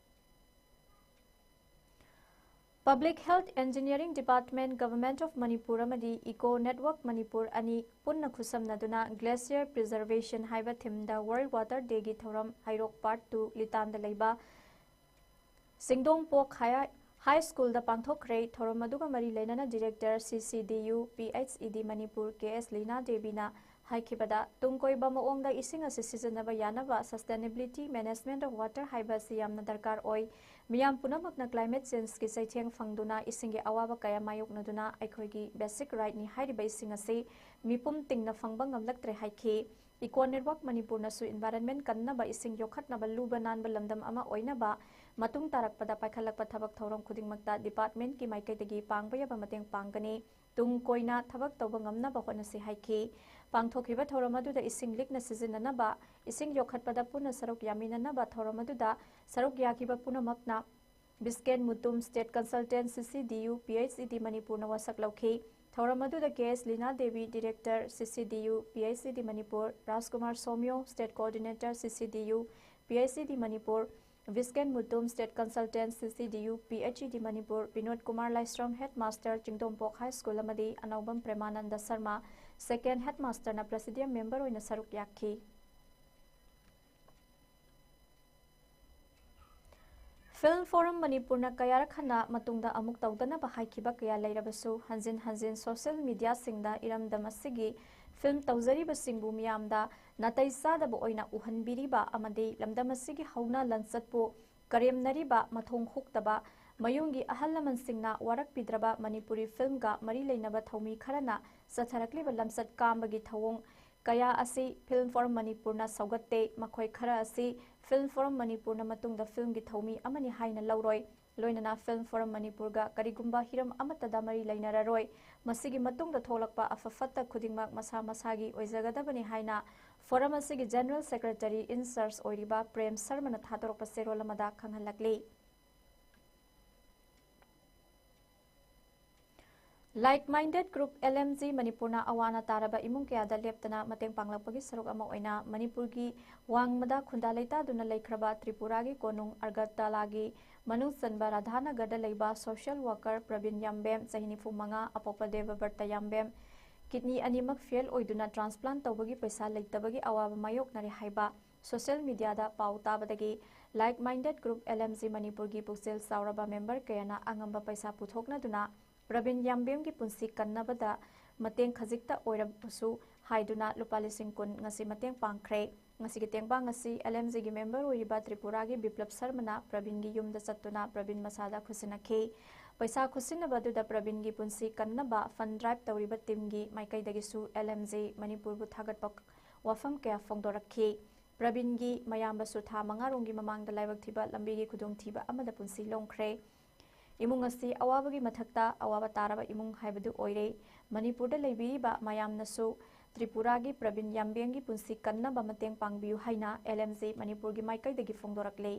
Public Health Engineering Department, Government of Manipur ꯑꯃꯗꯤ Eco Network Manipur ꯑꯅꯤ ꯄꯨꯟꯅ ꯈꯨꯠꯁꯝꯅꯗꯨꯅ Glacier Preservation ꯍꯥꯏꯕ themeꯗ World Water Dayꯒꯤ ꯊꯧꯔꯝ ꯍꯩꯔꯣꯛ Part two ꯂꯤꯇꯥꯟꯗ ꯂꯩꯕ ꯆꯤꯡꯗꯣꯡꯄꯣꯛ High, High Schoolꯗ ꯄꯥꯡꯊꯣꯛꯈ꯭ꯔꯦ꯫ ꯊꯧꯔꯝ ꯑꯗꯨꯒ ꯃꯔꯤ ꯂꯩꯅꯅ Director CCDU PHED ꯃꯅꯤꯄꯨꯔ ꯀꯦ ꯑꯦꯁ ꯂꯤꯅꯥ ꯗꯦꯕꯤꯅ ꯍꯥꯏꯈꯤꯕꯗ, ꯇꯨꯡ ꯀꯣꯏꯕ ꯃꯑꯣꯡꯗ ꯏꯁꯤꯡ ꯑꯁꯤ ꯁꯤꯖꯤꯟꯅꯕ ꯌꯥꯅꯕ Sustainability Management of Water ꯍꯥꯏꯕ ꯑꯁꯤ ꯌꯥꯝꯅ ꯗꯔꯀꯥꯔ ꯑꯣꯏ꯫ ꯃꯤꯌꯥꯝ ꯄꯨꯝꯅꯃꯛꯅ climate changeꯀꯤ ꯆꯩꯊꯦꯡ ꯐꯪꯗꯨꯅ ꯏꯁꯤꯡꯒꯤ ꯑꯋꯥꯕ ꯀꯌꯥ ꯃꯥꯌꯣꯛꯅꯗꯨꯅ ꯑꯩꯈꯣꯏꯒꯤ basic rightꯅꯤ ꯍꯥꯏꯔꯤꯕ ꯏꯁꯤꯡ ꯑꯁꯤ ꯃꯤꯄꯨꯝ ꯇꯤꯡꯅ ꯐꯪꯕ ꯉꯝꯂꯛꯇ꯭ꯔꯦ ꯍꯥꯏꯈꯤ꯫ Eco Network ꯃꯅꯤꯄꯨꯔꯅꯁꯨ environment ꯀꯟꯅꯕ ꯏꯁꯤꯡ ꯌꯣꯛꯈꯠꯅꯕ ꯂꯨꯕ ꯅꯥꯟꯕ ꯂꯝꯗꯝ ꯑꯃ ꯑꯣꯏꯅꯕ ꯃꯇꯨꯡ ꯇꯥꯔꯛꯄꯗ ꯄꯥꯏꯈꯠꯂꯛꯄ ꯊꯕꯛ ꯊꯧꯔꯝ ꯈꯨꯗꯤꯡꯃꯛꯇ departmentꯀꯤ ꯃꯥꯏꯀꯩꯗꯒꯤ ꯄꯥꯡꯕ ꯌꯥꯕ ꯃꯇꯦꯡ ꯄꯥꯡꯒꯅꯤ꯫ ꯇꯨꯡ ꯀꯣꯏꯅ ꯊꯕꯛ ꯇꯧꯕ ꯉꯝꯅꯕ ꯍꯣꯠꯅꯁꯤ ꯍꯥꯏꯈꯤ꯫ ꯄꯥꯡꯊꯣꯛꯈꯤꯕ ꯊꯧꯔꯝ ꯑꯗꯨꯗ ꯏꯁꯤꯡ ꯂꯤꯛꯅ ꯁꯤꯖꯤꯟꯅꯅꯕ, ꯏꯁꯤꯡ ꯌꯣꯛꯈꯠꯄꯗ ꯄꯨꯟꯅ ꯁꯔꯨꯛ ꯌꯥꯃꯤꯟꯅꯅꯕ ꯊꯧꯔꯝ ꯑꯗꯨꯗ ꯁꯔꯨꯛ ꯌꯥꯈꯤꯕ ꯄꯨꯝꯅꯃꯛꯅ ꯕꯤꯁꯀꯦꯟ Mutum, State Consultant, CCDU, PHED ꯃꯅꯤꯄꯨꯔꯅ ꯋꯥꯁꯛ ꯂꯧꯈꯤ꯫ ꯊꯧꯔꯝ ꯑꯗꯨꯗ ꯀꯦ ꯑꯦꯁ Leena Devi, Director, CCDU, PHED Manipur, ꯔꯥꯖꯀꯨꯃꯥꯔ ꯁꯣꯃꯤꯌꯣ, State Coordinator, CCDU, PHED Manipur, ꯕꯤꯁꯀꯦꯟ Mutum, State Consultant, C C D U, P H E D Manipur, Vinod Kumar ꯂꯥꯏꯁ꯭ꯔꯝ, Headmaster, ꯆꯤꯡꯗꯣꯝꯄꯣꯛ High School, ꯑꯃꯗꯤ ꯑꯅꯧꯕꯝ ꯄ꯭ꯔꯦꯃꯥꯅꯟꯗ ꯁꯔꯃ, Second Headmasterꯅ Presidium Member ꯑꯣꯏꯅ ꯁꯔꯨꯛ ꯌꯥꯈꯤ꯫ Film Forum ꯃꯅꯤꯄꯨꯔꯅ ꯀꯌꯥꯔꯛ ꯍꯟꯅ ꯃꯇꯨꯡꯗ ꯑꯃꯨꯛ ꯇꯧꯗꯅꯕ ꯍꯥꯏꯈꯤꯕ ꯀꯌꯥ ꯂꯩꯔꯕꯁꯨ, ꯍꯟꯖꯤꯟ ꯍꯟꯖꯤꯟ social mediaꯁꯤꯡꯗ ꯏꯔꯝꯗꯝ ꯑꯁꯤꯒꯤ film ꯇꯧꯖꯔꯤꯕꯁꯤꯡꯕꯨ ꯃꯤꯌꯥꯝꯗ ꯅꯥꯇꯩ ꯆꯥꯗꯕ ꯑꯣꯏꯅ ꯎꯍꯟꯕꯤꯔꯤꯕ ꯑꯃꯗꯤ ꯂꯝꯗꯝ ꯑꯁꯤꯒꯤ ꯍꯧꯅ ꯂꯟꯆꯠꯄꯨ ꯀꯔꯦꯝꯅꯔꯤꯕ, ꯃꯊꯣꯡ ꯍꯨꯛꯇꯕ, ꯃꯌꯨꯝꯒꯤ ꯑꯍꯜ ꯂꯃꯟꯁꯤꯡꯅ ꯋꯥꯔꯛꯄꯤꯗ꯭ꯔꯕ ꯃꯅꯤꯄꯨꯔꯤ filmꯒ ꯃꯔꯤ ꯂꯩꯅꯕ ꯊꯧꯃꯤ ꯈꯔꯅ ꯆꯠꯊꯔꯛꯂꯤꯕ ꯂꯝꯆꯠ ꯀꯥꯝꯕꯒꯤ ꯊꯧꯑꯣꯡ ꯀꯌꯥ ꯑꯁꯤ Film Forum ꯃꯅꯤꯄꯨꯔꯅ ꯁꯧꯒꯠꯇꯦ꯫ ꯃꯈꯣꯏ ꯈꯔ ꯑꯁꯤ Film Forum ꯃꯅꯤꯄꯨꯔꯅ ꯃꯇꯨꯡꯗ filmꯒꯤ ꯊꯧꯃꯤ ꯑꯃꯅꯤ ꯍꯥꯏꯅ ꯂꯧꯔꯣꯏ꯫ ꯂꯣꯏꯅꯅ Film Forum ꯃꯅꯤꯄꯨꯔꯒ ꯀꯔꯤꯒꯨꯝꯕ ꯍꯤꯔꯝ ꯑꯃꯠꯇꯗ ꯃꯔꯤ ꯂꯩꯅꯔꯔꯣꯏ꯫ ꯃꯁꯤꯒꯤ ꯃꯇꯨꯡꯗ ꯊꯣꯛꯂꯛꯄ ꯑꯐ ꯐꯠꯇ ꯈꯨꯗꯤꯡꯃꯛ ꯃꯁꯥ ꯃꯁꯥꯒꯤ ꯑꯣꯏꯖꯒꯗꯕꯅꯤ ꯍꯥꯏꯅ Forum ꯑꯁꯤꯒꯤ General Secretary in charge ꯑꯣꯏꯔꯤꯕ ꯄ꯭ꯔꯦꯝ ꯁꯔꯃꯅ ꯊꯥꯗꯣꯔꯛꯄ ꯆꯦꯔꯣꯜ ꯑꯃꯗ ꯈꯪꯍꯜꯂꯛꯂꯤ꯫ Like Minded Group, L M G, ꯃꯅꯤꯄꯨꯔꯅ ꯑꯋꯥ ꯑꯅꯥ ꯇꯥꯔꯕ ꯏꯃꯨꯡ ꯀꯌꯥꯗ ꯂꯦꯞꯇꯅ ꯃꯇꯦꯡ ꯄꯥꯡꯂꯛꯄꯒꯤ ꯁꯔꯨꯛ ꯑꯃ ꯑꯣꯏꯅ ꯃꯅꯤꯄꯨꯔꯒꯤ ꯋꯥꯡꯃꯗ ꯈꯨꯟꯗꯥ ꯂꯩꯇꯥꯗꯨꯅ ꯂꯩꯈ꯭ꯔꯕ ꯇ꯭ꯔꯤꯄꯨꯔꯥꯒꯤ ꯀꯣꯅꯨꯡ ꯑꯒꯔꯇꯂꯥꯒꯤ ꯃꯅꯨꯡ ꯆꯟꯕ ꯔꯥꯙꯥꯅꯒꯔꯗ ꯂꯩꯕ social worker ꯄ꯭ꯔꯕꯤꯟ ꯌꯥꯝꯕꯦꯝ, ꯆꯍꯤ ꯅꯤꯐꯨ ꯃꯉꯥ, ꯑꯄꯣꯛꯄ ꯗꯦꯕꯕ꯭ꯔꯇ ꯌꯥꯝꯕꯦꯝ, kidney ꯑꯅꯤꯃꯛ fail ꯑꯣꯏꯗꯨꯅ transplant ꯇꯧꯕꯒꯤ ꯄꯩꯁꯥ ꯂꯩꯇꯕꯒꯤ ꯑꯋꯥꯕ ꯃꯥꯌꯣꯛꯅꯔꯦ ꯍꯥꯏꯕ social mediaꯗ ꯄꯥꯎ ꯇꯥꯕꯗꯒꯤ Like Minded Group, L M G, ꯃꯅꯤꯄꯨꯔꯒꯤ ꯄꯨꯛꯆꯦꯜ ꯆꯥꯎꯔꯕ member ꯀꯌꯥꯅ ꯑꯉꯝꯕ ꯄꯩꯁꯥ ꯄꯨꯊꯣꯛꯅꯗꯨꯅ ꯄ꯭ꯔꯕꯤꯟ ꯌꯥꯝꯕꯦꯝꯒꯤ ꯄꯨꯟꯁꯤ ꯀꯟꯅꯕꯗ ꯃꯇꯦꯡ ꯈꯖꯤꯛꯇ ꯑꯣꯏꯔꯕꯁꯨ ꯍꯥꯏꯗꯨꯅ ꯂꯨꯄꯥ ꯂꯤꯁꯤꯡ ꯀꯨꯟ ꯉꯁꯤ ꯃꯇꯦꯡ ꯄꯥꯡꯈ꯭ꯔꯦ꯫ ꯉꯁꯤꯒꯤ ꯇꯦꯡꯕꯥꯡ ꯑꯁꯤ L M Gꯒꯤ member ꯑꯣꯏꯔꯤꯕ ꯇ꯭ꯔꯤꯄꯨꯔꯥꯒꯤ ꯕꯤꯄ꯭ꯂꯕ ꯁꯔꯃꯅ ꯄ꯭ꯔꯕꯤꯟꯒꯤ ꯌꯨꯝꯗ ꯆꯠꯇꯨꯅ ꯄ꯭ꯔꯕꯤꯟ ꯃꯁꯥꯗ ꯈꯨꯠꯁꯤꯟꯅꯈꯤ꯫ ꯄꯩꯁꯥ ꯈꯨꯠꯁꯤꯟꯅꯕ ꯑꯗꯨꯗ ꯄ꯭ꯔꯕꯤꯟꯒꯤ ꯄꯨꯟꯁꯤ ꯀꯟꯅꯕ fund drive ꯇꯧꯔꯤꯕ teamꯒꯤ ꯃꯥꯏꯀꯩꯗꯒꯤꯁꯨ L M G ꯃꯅꯤꯄꯨꯔꯕꯨ ꯊꯥꯒꯠꯄ ꯋꯥꯐꯝ ꯀꯌꯥ ꯐꯣꯡꯗꯣꯔꯛꯈꯤ꯫ ꯄ꯭ꯔꯕꯤꯟꯒꯤ ꯃꯌꯥꯝꯕꯁꯨ ꯊꯥ ꯃꯉꯥ ꯔꯣꯝꯒꯤ ꯃꯃꯥꯡꯗ ꯂꯥꯏꯕꯛ ꯊꯤꯕ ꯂꯝꯕꯤꯒꯤ ꯈꯨꯗꯣꯡꯊꯤꯕ ꯑꯃꯗ ꯄꯨꯟꯁꯤ ꯂꯣꯡꯈ꯭ꯔꯦ꯫ ꯏꯃꯨꯡ ꯑꯁꯤ ꯑꯋꯥꯕꯒꯤ ꯃꯊꯛꯇ ꯑꯋꯥꯕ ꯇꯥꯔꯕ ꯏꯃꯨꯡ ꯍꯥꯏꯕꯗꯨ ꯑꯣꯏꯔꯦ꯫ ꯃꯅꯤꯄꯨꯔꯗ ꯂꯩꯕꯤꯔꯤꯕ ꯃꯌꯥꯝꯅꯁꯨ ꯇ꯭ꯔꯤꯄꯨꯔꯥꯒꯤ ꯄ꯭ꯔꯕꯤꯟ ꯌꯥꯝꯕꯦꯝꯒꯤ ꯄꯨꯟꯁꯤ ꯀꯟꯅꯕ ꯃꯇꯦꯡ ꯄꯥꯡꯕꯤꯌꯨ ꯍꯥꯏꯅ L M G ꯃꯅꯤꯄꯨꯔꯒꯤ ꯃꯥꯏꯀꯩꯗꯒꯤ ꯐꯣꯡꯗꯣꯔꯛꯂꯦ꯫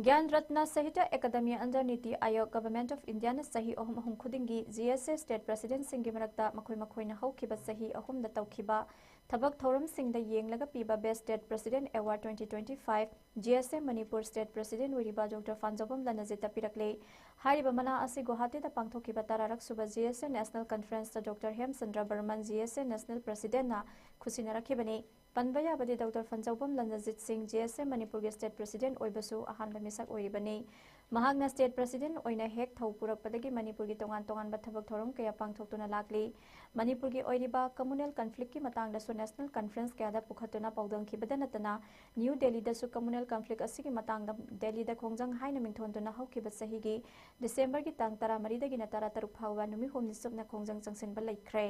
ꯒ꯭ꯌꯥꯟ ꯔꯠꯅ ꯁꯥꯍꯤꯇ꯭ꯌ ꯑꯦꯀꯥꯗꯃꯤ under ꯅꯤꯇꯤ ꯑꯥꯌꯣꯒ Government of India ꯅ ꯆꯍꯤ ꯑꯍꯨꯝ ꯑꯍꯨꯝ ꯈꯨꯗꯤꯡꯒꯤ G S A state president ꯁꯤꯡꯒꯤ ꯃꯔꯛꯇ ꯃꯈꯣꯏ ꯃꯈꯣꯏꯅ ꯍꯧꯈꯤꯕ ꯆꯍꯤ ꯑꯍꯨꯝꯗ ꯇꯧꯈꯤꯕ ꯊꯕꯛ ꯊꯧꯔꯝꯁꯤꯡꯗ ꯌꯦꯡꯂꯒ ꯄꯤꯕ Best State President Award twenty twenty-five G S A Manipur state president ꯑꯣꯏꯔꯤꯕ ꯗꯣꯛꯇꯔ ꯐꯥꯟꯖꯧꯕꯝ ꯂꯟꯅꯖꯤꯠꯇ ꯄꯤꯔꯛꯂꯦ꯫ ꯍꯥꯏꯔꯤꯕ ꯃꯅꯥ ꯑꯁꯤ ꯒꯨꯋꯥꯍꯥꯇꯤꯗ ꯄꯥꯡꯊꯣꯛꯈꯤꯕ ꯇꯔꯥꯔꯛ ꯁꯨꯕ G S A National Conference ꯇ doctor Hemchandra Barman G S A national president ꯅ ꯈꯨꯠꯁꯤꯟꯅꯔꯛꯈꯤꯕꯅꯤ꯫ ꯄꯟꯕ ꯌꯥꯕꯗꯤ ꯗꯣꯛꯇꯔ ꯐꯥꯟꯖꯧꯕꯝ ꯂꯟꯅꯖꯤꯠ ꯁꯤꯡ G S A ꯃꯅꯤꯄꯨꯔꯒꯤ state president ꯑꯣꯏꯕꯁꯨ ꯑꯍꯥꯟꯕ ꯃꯤꯁꯛ ꯑꯣꯏꯔꯤꯕꯅꯤ꯫ ꯃꯍꯥꯛꯅ state president ꯑꯣꯏꯅ ꯍꯦꯛ ꯊꯧ ꯄꯨꯔꯛꯄꯗꯒꯤ ꯃꯅꯤꯄꯨꯔꯒꯤ ꯇꯣꯉꯥꯟ ꯇꯣꯉꯥꯟꯕ ꯊꯕꯛ ꯊꯧꯔꯝ ꯀꯌꯥ ꯄꯥꯡꯊꯣꯛꯇꯨꯅ ꯂꯥꯛꯂꯤ꯫ ꯃꯅꯤꯄꯨꯔꯒꯤ ꯑꯣꯏꯔꯤꯕ communal conflict ꯀꯤ ꯃꯇꯥꯡꯗꯁꯨ national conference ꯀꯌꯥꯗ ꯄꯨꯈꯠꯇꯨꯅ ꯄꯥꯎꯗꯝꯈꯤꯕꯗ ꯅꯠꯇꯅ, ꯅ꯭ꯌꯨ ꯗꯦꯜꯂꯤꯗꯁꯨ communal conflict ꯑꯁꯤꯒꯤ ꯃꯇꯥꯡꯗ ꯗꯦꯜꯂꯤꯗ ꯈꯣꯡꯖꯪ ꯍꯥꯏꯅ ꯃꯤꯡꯊꯣꯟꯗꯨꯅ ꯍꯧꯈꯤꯕ ꯆꯍꯤꯒꯤ ꯗꯤꯁꯦꯝꯕꯔꯒꯤ ꯇꯥꯡ ꯇꯔꯥꯃꯔꯤꯗꯒꯤꯅ ꯇꯔꯥꯇꯔꯨꯛ ꯐꯥꯎꯕ ꯅꯨꯃꯤꯠ ꯍꯨꯝꯅꯤ ꯆꯨꯞꯅ ꯈꯣꯡꯖꯪ ꯆꯪꯁꯤꯟꯕ ꯂꯩꯈ꯭ꯔꯦ꯫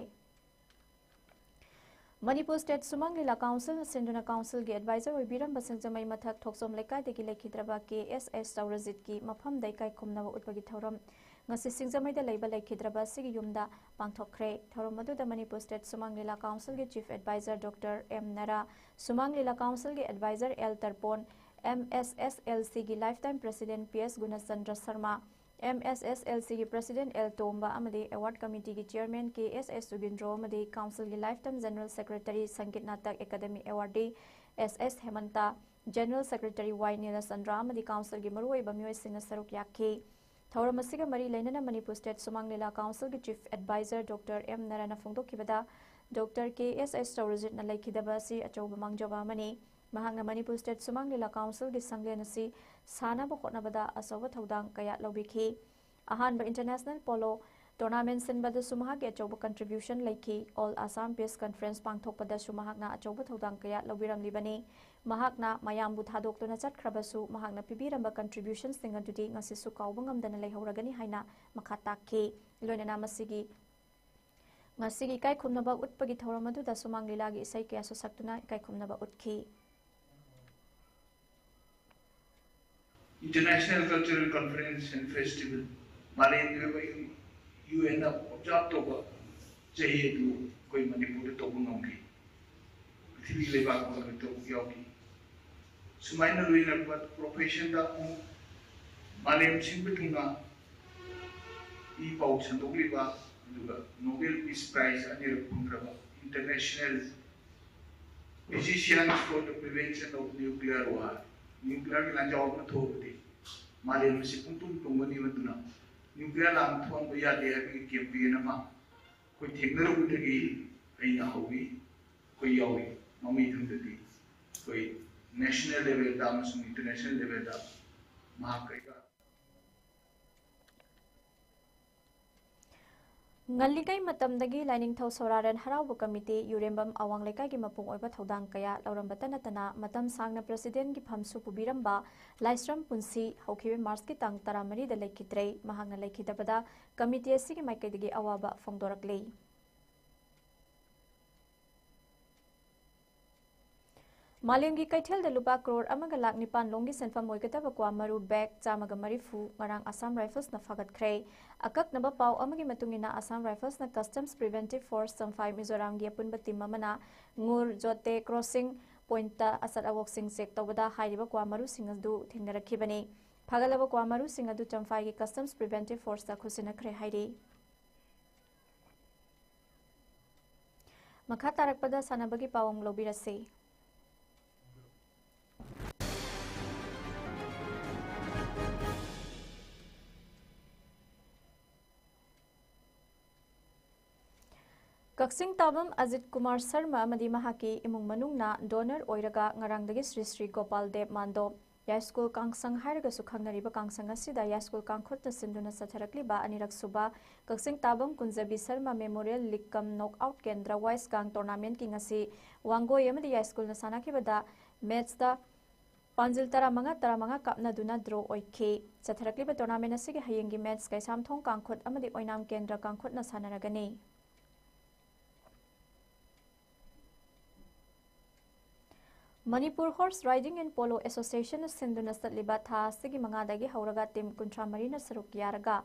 ꯃꯅꯤꯄꯨꯔ State ꯁꯨꯃꯥꯡ ꯂꯤꯂꯥ Council ꯅ ꯁꯤꯟꯗꯨꯅ council ꯒꯤ advisor ꯑꯣꯏꯕꯤꯔꯝꯕ ꯁꯤꯡꯖꯃꯩ ꯃꯊꯛ ꯊꯣꯛꯆꯣꯝ ꯂꯩꯀꯥꯏꯗꯒꯤ ꯂꯩꯈꯤꯗ꯭ꯔꯕ ꯀꯦ ꯑꯦꯁ ꯑꯦꯁ ꯆꯧꯔꯖꯤꯠꯀꯤ ꯃꯐꯝꯗ ꯏꯀꯥꯏ ꯈꯨꯝꯅꯕ ꯎꯠꯄꯒꯤ ꯊꯧꯔꯝ ꯉꯁꯤ ꯁꯤꯡꯖꯃꯩꯗ ꯂꯩꯕ ꯂꯩꯈꯤꯗ꯭ꯔꯕ ꯑꯁꯤꯒꯤ ꯌꯨꯝꯗ ꯄꯥꯡꯊꯣꯛꯈ꯭ꯔꯦ꯫ ꯊꯧꯔꯝ ꯑꯗꯨꯗ ꯃꯅꯤꯄꯨꯔ State ꯁꯨꯃꯥꯡ ꯂꯤꯂꯥ Council ꯒꯤ chief advisor doctor M Nara, Sumang Lila Council ꯒꯤ advisor L Tarpon, M S S L C ꯒꯤ lifetime president P S Gunachandra Sharma, M S S L C ꯒꯤ president ꯑꯦꯜ ꯇꯣꯝꯕ ꯑꯃꯗꯤ award committee ꯒꯤ chairman ꯀꯦ ꯑꯦꯁ ꯑꯦꯁ ꯁꯨꯒꯤꯟꯗ꯭ꯔꯣ ꯑꯃꯗꯤ council ꯒꯤ lifetime general secretary Sangeet Natak academy awardee ꯑꯦꯁ ꯑꯦꯁ ꯍꯦꯃꯟꯇ, general secretary ꯋꯥꯏ ꯅꯤꯂꯆꯟꯗ꯭ꯔ ꯑꯃꯗꯤ council ꯒꯤ ꯃꯔꯨꯑꯣꯏꯕ ꯃꯤꯑꯣꯏꯁꯤꯡꯅ ꯁꯔꯨꯛ ꯌꯥꯈꯤ꯫ ꯊꯧꯔꯝ ꯑꯁꯤꯒ ꯃꯔꯤ ꯂꯩꯅꯅ ꯃꯅꯤꯄꯨꯔ State ꯁꯨꯃꯥꯡ ꯂꯤꯂꯥ Council ꯒꯤ chief advisor ꯗꯣꯛꯇꯔ ꯑꯦꯝ ꯅꯔꯥꯅ ꯐꯣꯡꯗꯣꯛꯈꯤꯕꯗ, ꯗꯣꯛꯇꯔ ꯀꯦ ꯑꯦꯁ ꯑꯦꯁ ꯆꯧꯔꯖꯤꯠꯅ ꯂꯩꯈꯤꯗꯕ ꯑꯁꯤ ꯑꯆꯧꯕ ꯃꯥꯡꯖꯕ ꯑꯃꯅꯤ꯫ ꯃꯍꯥꯛꯅ ꯃꯅꯤꯄꯨꯔ State ꯁꯨꯃꯥꯡ ꯂꯤꯂꯥ Council ꯒꯤ ꯁꯪꯂꯦꯟ ꯑꯁꯤ ꯁꯥꯟꯅꯕ ꯍꯣꯠꯅꯕꯗ ꯑꯆꯧꯕ ꯊꯧꯗꯥꯡ ꯀꯌꯥ ꯂꯧꯕꯤꯈꯤ꯫ ꯑꯍꯥꯟꯕ international polo tournament ꯁꯤꯟꯕꯗꯁꯨ ꯃꯍꯥꯛꯀꯤ ꯑꯆꯧꯕ contribution ꯂꯩꯈꯤ꯫ All Assam Peace Conference ꯄꯥꯡꯊꯣꯛꯄꯗꯁꯨ ꯃꯍꯥꯛꯅ ꯑꯆꯧꯕ ꯊꯧꯗꯥꯡ ꯀꯌꯥ ꯂꯧꯕꯤꯔꯝꯂꯤꯕꯅꯤ꯫ ꯃꯍꯥꯛꯅ ꯃꯌꯥꯝꯕꯨ ꯊꯥꯗꯣꯛꯇꯨꯅ ꯆꯠꯈ꯭ꯔꯕꯁꯨ, ꯃꯍꯥꯛꯅ ꯄꯤꯕꯤꯔꯝꯕ contribution ꯁꯤꯡ ꯑꯗꯨꯗꯤ ꯉꯁꯤꯁꯨ ꯀꯥꯎꯕ ꯉꯝꯗꯅ ꯂꯩꯍꯧꯔꯒꯅꯤ ꯍꯥꯏꯅ ꯃꯈꯥ ꯇꯥꯛꯈꯤ꯫ ꯂꯣꯏꯅꯅ ꯃꯁꯤꯒꯤ, ꯉꯁꯤꯒꯤ ꯏꯀꯥꯏ ꯈꯨꯝꯅꯕ ꯎꯠꯄꯒꯤ ꯊꯧꯔꯝ ꯑꯗꯨꯗ ꯁꯨꯃꯥꯡ ꯂꯤꯂꯥꯒꯤ ꯏꯁꯩ ꯀꯌꯥꯁꯨ ꯁꯛꯇꯨꯅ ꯏꯀꯥꯏ ꯈꯨꯝꯅꯕ ꯎꯠꯈꯤ꯫ International Cultural Conference and Festival, ꯃꯥꯂꯦꯝꯒꯤ ꯑꯣꯏꯕ ꯌꯨ ꯑꯦꯟꯅ observe ꯇꯧꯕ ꯆꯍꯤ ꯑꯗꯨ ꯑꯩꯈꯣꯏ ꯃꯅꯤꯄꯨꯔꯗ ꯇꯧꯕ ꯉꯝꯈꯤ꯫ ꯄ꯭ꯔꯤꯊꯤꯕꯤ ꯂꯩꯕꯥꯛ ꯑꯃꯈꯛꯇ ꯌꯥꯎꯈꯤ꯫ ꯁꯨꯃꯥꯏꯅ ꯂꯣꯏꯅꯔꯛꯄ professionꯗ ꯑꯃꯨꯛ ꯃꯥꯂꯦꯝ ꯁꯤꯟꯕ ꯊꯨꯡꯅ ꯏ ꯄꯥꯎ ꯁꯟꯗꯣꯛꯂꯤꯕ ꯑꯗꯨꯒ Nobel Peace Prize ꯑꯅꯤꯔꯛ ꯐꯪꯈ꯭ꯔꯕ International Physicians for the Prevention of Nuclear War, nuclearꯒꯤ ꯂꯥꯟꯖꯥꯎ ꯑꯃ ꯊꯣꯛꯑꯕꯗꯤ ꯃꯥꯂꯦꯝ ꯑꯁꯤ ꯄꯨꯡꯇꯨꯝ ꯇꯨꯝꯒꯅꯤ꯫ ꯃꯗꯨꯅ nuclear ꯂꯥꯟ ꯊꯣꯛꯍꯟꯕ ꯌꯥꯗꯦ ꯍꯥꯏꯕꯒꯤ campaign ꯑꯃ ꯑꯩꯈꯣꯏ ꯊꯦꯡꯅꯔꯨꯕꯗꯒꯤ ꯑꯩꯅ ꯍꯧꯏ, ꯑꯩꯈꯣꯏ ꯌꯥꯎꯏ꯫ ꯃꯃꯩꯊꯪꯗꯗꯤ ꯑꯩꯈꯣꯏ national levelꯗ ꯑꯃꯁꯨꯡ international levelꯗ ꯃꯍꯥꯛ ꯀꯩꯀꯥ ꯉꯜꯂꯤꯉꯩ ꯃꯇꯝꯗꯒꯤ ꯂꯥꯏꯅꯤꯡꯊꯧ ꯁꯣꯔꯥꯔꯦꯟ ꯍꯔꯥꯎꯕ ꯀꯃꯤꯇꯤ ꯌꯨꯔꯦꯝꯕꯝ ꯑꯋꯥꯡ ꯂꯩꯀꯥꯏꯒꯤ ꯃꯄꯨꯡ ꯑꯣꯏꯕ ꯊꯧꯗꯥꯡ ꯀꯌꯥ ꯂꯧꯔꯝꯕꯇ ꯅꯠꯇꯅ ꯃꯇꯝ ꯁꯥꯡꯅ presidentꯒꯤ ꯐꯝꯁꯨ ꯄꯨꯕꯤꯔꯝꯕ ꯂꯥꯏꯁ꯭ꯔꯝ ꯄꯨꯟꯁꯤ ꯍꯧꯈꯤꯕ Marchꯀꯤ ꯇꯥꯡ ꯇꯔꯥꯃꯔꯤꯗ ꯂꯩꯈꯤꯗ꯭ꯔꯦ꯫ ꯃꯍꯥꯛꯅ ꯂꯩꯈꯤꯗꯕꯗ ꯀꯃꯤꯇꯤ ꯑꯁꯤꯒꯤ ꯃꯥꯏꯀꯩꯗꯒꯤ ꯑꯋꯥꯕ ꯐꯣꯡꯗꯣꯔꯛꯂꯤ꯫ ꯃꯥꯂꯦꯝꯒꯤ ꯀꯩꯊꯦꯜꯗ ꯂꯨꯄꯥ ꯀ꯭ꯔꯣꯔ ꯑꯃꯒ ꯂꯥꯈ ꯅꯤꯄꯥꯟ ꯂꯣꯝꯒꯤ ꯁꯦꯟꯐꯝ ꯑꯣꯏꯒꯗꯕ ꯀ꯭ꯋꯥ ꯃꯔꯨ bag ꯆꯥꯝꯃꯒ ꯃꯔꯤꯐꯨ ꯉꯔꯥꯡ Assam Riflesꯅ ꯐꯥꯒꯠꯈ꯭ꯔꯦ꯫ ꯑꯀꯛꯅꯕ ꯄꯥꯎ ꯑꯃꯒꯤ ꯃꯇꯨꯡ ꯏꯟꯅ, Assam Riflesꯅ Customs Preventive Force Champhai ꯃꯤꯖꯣꯔꯥꯝꯒꯤ ꯑꯄꯨꯟꯕ team ꯑꯃꯅ ꯉꯨꯔ ꯖꯣꯇꯦ crossing pointꯇ ꯑꯆꯠ ꯑꯋꯣꯛꯁꯤꯡ check ꯇꯧꯕꯗ ꯍꯥꯏꯔꯤꯕ ꯀ꯭ꯋꯥ ꯃꯔꯨꯁꯤꯡ ꯑꯗꯨ ꯊꯦꯡꯅꯔꯛꯈꯤꯕꯅꯤ꯫ ꯐꯥꯒꯠꯂꯕ ꯀ꯭ꯋꯥ ꯃꯔꯨꯁꯤꯡ ꯑꯗꯨ ꯆꯝꯐꯥꯏꯒꯤ Customs Preventive Forceꯇ ꯈꯨꯠꯁꯤꯟꯅꯈ꯭ꯔꯦ ꯍꯥꯏꯔꯤ꯫ ꯃꯈꯥ ꯇꯥꯔꯛꯄꯗ ꯁꯥꯟꯅꯕꯒꯤ ꯄꯥꯎ ꯑꯃꯨꯛ ꯂꯧꯕꯤꯔꯁꯤ꯫ ꯀꯛꯆꯤꯡ ꯇꯥꯕꯝ ꯑꯖꯤꯠ ꯀꯨꯃꯥꯔ ꯁꯔꯃ ꯑꯃꯗꯤ ꯃꯍꯥꯛꯀꯤ ꯏꯃꯨꯡ ꯃꯅꯨꯡꯅ donor ꯑꯣꯏꯔꯒ ꯉꯔꯥꯡꯗꯒꯤ ꯁ꯭ꯔꯤ ꯁ꯭ꯔꯤ ꯒꯣꯄꯥꯜ ꯗꯦꯕ ꯃꯥꯟꯗꯣ ꯌꯥꯏꯁ꯭ꯀꯨꯜ ꯀꯥꯡꯁꯪ ꯍꯥꯏꯔꯒꯁꯨ ꯈꯪꯅꯔꯤꯕ ꯀꯥꯡꯁꯪ ꯑꯁꯤꯗ ꯌꯥꯏꯁ꯭ꯀꯨꯜ ꯀꯥꯡꯈꯨꯠꯅ ꯁꯤꯟꯗꯨꯅ ꯆꯠꯊꯔꯛꯂꯤꯕ ꯑꯅꯤꯔꯛ ꯁꯨꯕ ꯀꯛꯆꯤꯡ ꯇꯥꯕꯝ Kunjabi Sharma Memorial League cum Knockout ꯀꯦꯟꯗ꯭ꯔ ꯋꯥꯏꯁ ꯒꯥꯡ tournamentꯀꯤ ꯉꯁꯤ ꯋꯥꯡꯒꯣꯏ ꯑꯃꯗꯤ ꯌꯥꯏꯁ꯭ꯀꯨꯜꯅ ꯁꯥꯟꯅꯈꯤꯕꯗ matchꯇ ꯄꯥꯟꯖꯤꯜ ꯇꯔꯥꯃꯉꯥ ꯇꯔꯥꯃꯉꯥ ꯀꯥꯞꯅꯗꯨꯅ draw ꯑꯣꯏꯈꯤ꯫ ꯆꯠꯊꯔꯛꯂꯤꯕ tournament ꯑꯁꯤꯒꯤ ꯍꯌꯦꯡꯒꯤ match ꯀꯩꯁꯥꯝꯊꯣꯡ ꯀꯥꯡꯈꯨꯠ ꯑꯃꯗꯤ ꯑꯣꯏꯅꯥꯝ ꯀꯦꯟꯗ꯭ꯔ ꯀꯥꯡꯈꯨꯠꯅ ꯁꯥꯟꯅꯔꯒꯅꯤ꯫ Manipur Horse Riding and Polo Associationꯅ ꯁꯤꯟꯗꯨꯅ ꯆꯠꯂꯤꯕ ꯊꯥ ꯑꯁꯤꯒꯤ ꯃꯉꯥꯗꯒꯤ ꯍꯧꯔꯒ team ꯀꯨꯟꯊ꯭ꯔꯥ ꯃꯔꯤꯅ ꯁꯔꯨꯛ ꯌꯥꯔꯒ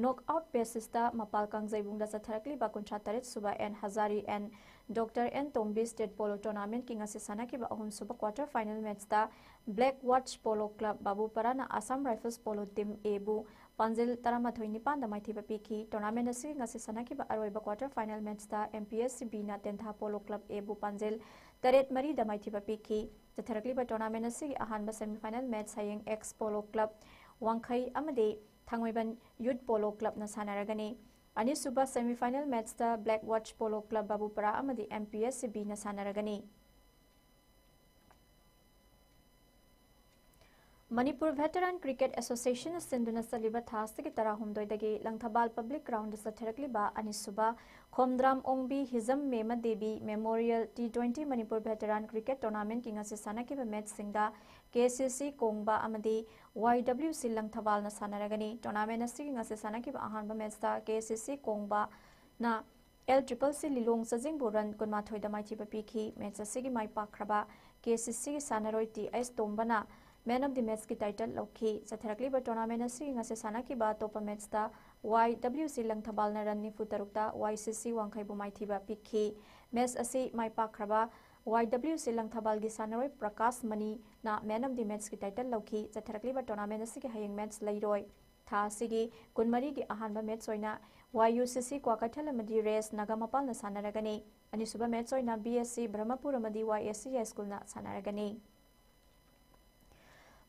knockout basisꯇ ꯃꯄꯥꯜ ꯀꯥꯡꯖꯩꯕꯨꯡꯗ ꯆꯠꯊꯔꯛꯂꯤꯕ ꯀꯨꯟꯊ꯭ꯔꯥ ꯇꯔꯦꯠ ꯁꯨꯕ N Hazari N Doctor N Tombi State Polo Tournamentꯀꯤ ꯉꯁꯤ ꯁꯥꯟꯅꯈꯤꯕ ꯑꯍꯨꯝꯁꯨꯕ quarter final matchꯇ Black Watch Polo Club ꯕꯥꯕꯨꯄꯔꯥꯅ Assam Rifles Polo Team Aꯕꯨ ꯄꯥꯟꯖꯤꯜ ꯇꯔꯥꯃꯥꯊꯣꯏ ꯅꯤꯄꯥꯟꯗ ꯃꯥꯏꯊꯤꯕ ꯄꯤꯈꯤ꯫ Tournament ꯑꯁꯤꯒꯤ ꯉꯁꯤ ꯁꯥꯟꯅꯈꯤꯕ ꯑꯔꯣꯏꯕ quarter final matchꯇ M P S C Bꯅ ꯇꯦꯟꯊꯥ Polo Club Aꯕꯨ ꯄꯥꯟꯖꯤꯜ ꯇꯔꯦꯠ ꯃꯔꯤꯗ ꯃꯥꯏꯊꯤꯕ ꯄꯤꯈꯤ꯫ ꯆꯠꯊꯔꯛꯂꯤꯕ tournament ꯑꯁꯤꯒꯤ ꯑꯍꯥꯟꯕ semifinal match ꯍꯌꯦꯡ X Polo Club ꯋꯥꯡꯈꯩ ꯑꯃꯗꯤ ꯊꯥꯡꯃꯩꯕꯟ Youth Polo Clubꯅ ꯁꯥꯟꯅꯔꯒꯅꯤ꯫ ꯑꯅꯤꯁꯨꯕ semifinal matchꯇ Black Watch Polo Club ꯕꯥꯕꯨꯄꯔꯥ ꯑꯃꯗꯤ M P S C Bꯅ ꯁꯥꯟꯅꯔꯒꯅꯤ꯫ Manipur Veteran Cricket Associationꯅ ꯁꯤꯟꯗꯨꯅ ꯆꯠꯂꯤꯕ ꯊꯥ ꯑꯁꯤꯒꯤ ꯇꯔꯥꯍꯨꯝꯗꯣꯏꯗꯒꯤ ꯂꯪꯊꯕꯥꯜ Public Groundꯗ ꯆꯠꯊꯔꯛꯂꯤꯕ ꯑꯅꯤꯁꯨꯕ ꯈꯣꯝꯗ꯭ꯔꯥꯝ ꯑꯣꯡꯕꯤ ꯍꯤꯖꯝ ꯃꯦꯃ Devi Memorial T twenty Manipur Veteran Cricket Tournamentꯀꯤ ꯉꯁꯤ ꯁꯥꯟꯅꯈꯤꯕ matchꯁꯤꯡꯗ K C C ꯀꯣꯡꯕ ꯑꯃꯗꯤ Y W C ꯂꯪꯊꯕꯥꯜꯅ ꯁꯥꯟꯅꯔꯒꯅꯤ꯫ Tournament ꯑꯁꯤꯒꯤ ꯉꯁꯤ ꯁꯥꯟꯅꯈꯤꯕ ꯑꯍꯥꯟꯕ matchꯇ K C C ꯀꯣꯡꯕꯅ L triple C ꯂꯤꯂꯣꯡ ꯆꯥꯖꯤꯡꯕꯨ run ꯀꯨꯟꯃꯥꯊꯣꯏꯗ ꯃꯥꯏꯊꯤꯕ ꯄꯤꯈꯤ꯫ Match ꯑꯁꯤꯒꯤ ꯃꯥꯏ ꯄꯥꯛꯈ꯭ꯔꯕ K C Cꯒꯤ ꯁꯥꯟꯅꯔꯣꯏ T S ꯇꯣꯝꯕꯅ Man of the Matchꯀꯤ title ꯂꯧꯈꯤ꯫ ꯆꯠꯊꯔꯛꯂꯤꯕ tournament ꯑꯁꯤꯒꯤ ꯉꯁꯤ ꯁꯥꯟꯅꯈꯤꯕ ꯑꯇꯣꯞꯄ matchꯇ Y W C ꯂꯪꯊꯕꯥꯜꯅ run ꯅꯤꯐꯨ ꯇꯔꯨꯛꯇ Y C C ꯋꯥꯡꯈꯩꯕꯨ ꯃꯥꯏꯊꯤꯕ ꯄꯤꯈꯤ꯫ Match ꯑꯁꯤ ꯃꯥꯏ ꯄꯥꯛꯈ꯭ꯔꯕ Y W C ꯂꯪꯊꯕꯥꯜꯒꯤ ꯁꯥꯟꯅꯔꯣꯏ Prakash ꯃꯅꯤꯅ Man of the Matchꯀꯤ title ꯂꯧꯈꯤ꯫ ꯆꯠꯊꯔꯛꯂꯤꯕ tournament ꯑꯁꯤꯒꯤ ꯍꯌꯦꯡ match ꯂꯩꯔꯣꯏ꯫ ꯊꯥ ꯑꯁꯤꯒꯤ ꯀꯨꯟꯃꯔꯤꯒꯤ ꯑꯍꯥꯟꯕ match ꯑꯣꯏꯅ Y U C C Kwakeithel ꯑꯃꯗꯤ ꯔꯦꯁ ꯅꯥꯒꯥꯃꯄꯥꯜꯅ ꯁꯥꯟꯅꯔꯒꯅꯤ꯫ ꯑꯅꯤꯁꯨꯕ match ꯑꯣꯏꯅ B S C ꯕ꯭ꯔꯍꯃꯄꯨꯔ ꯑꯃꯗꯤ Y S C ꯍꯥꯏ ꯁ꯭ꯀꯨꯜꯅ ꯁꯥꯟꯅꯔꯒꯅꯤ꯫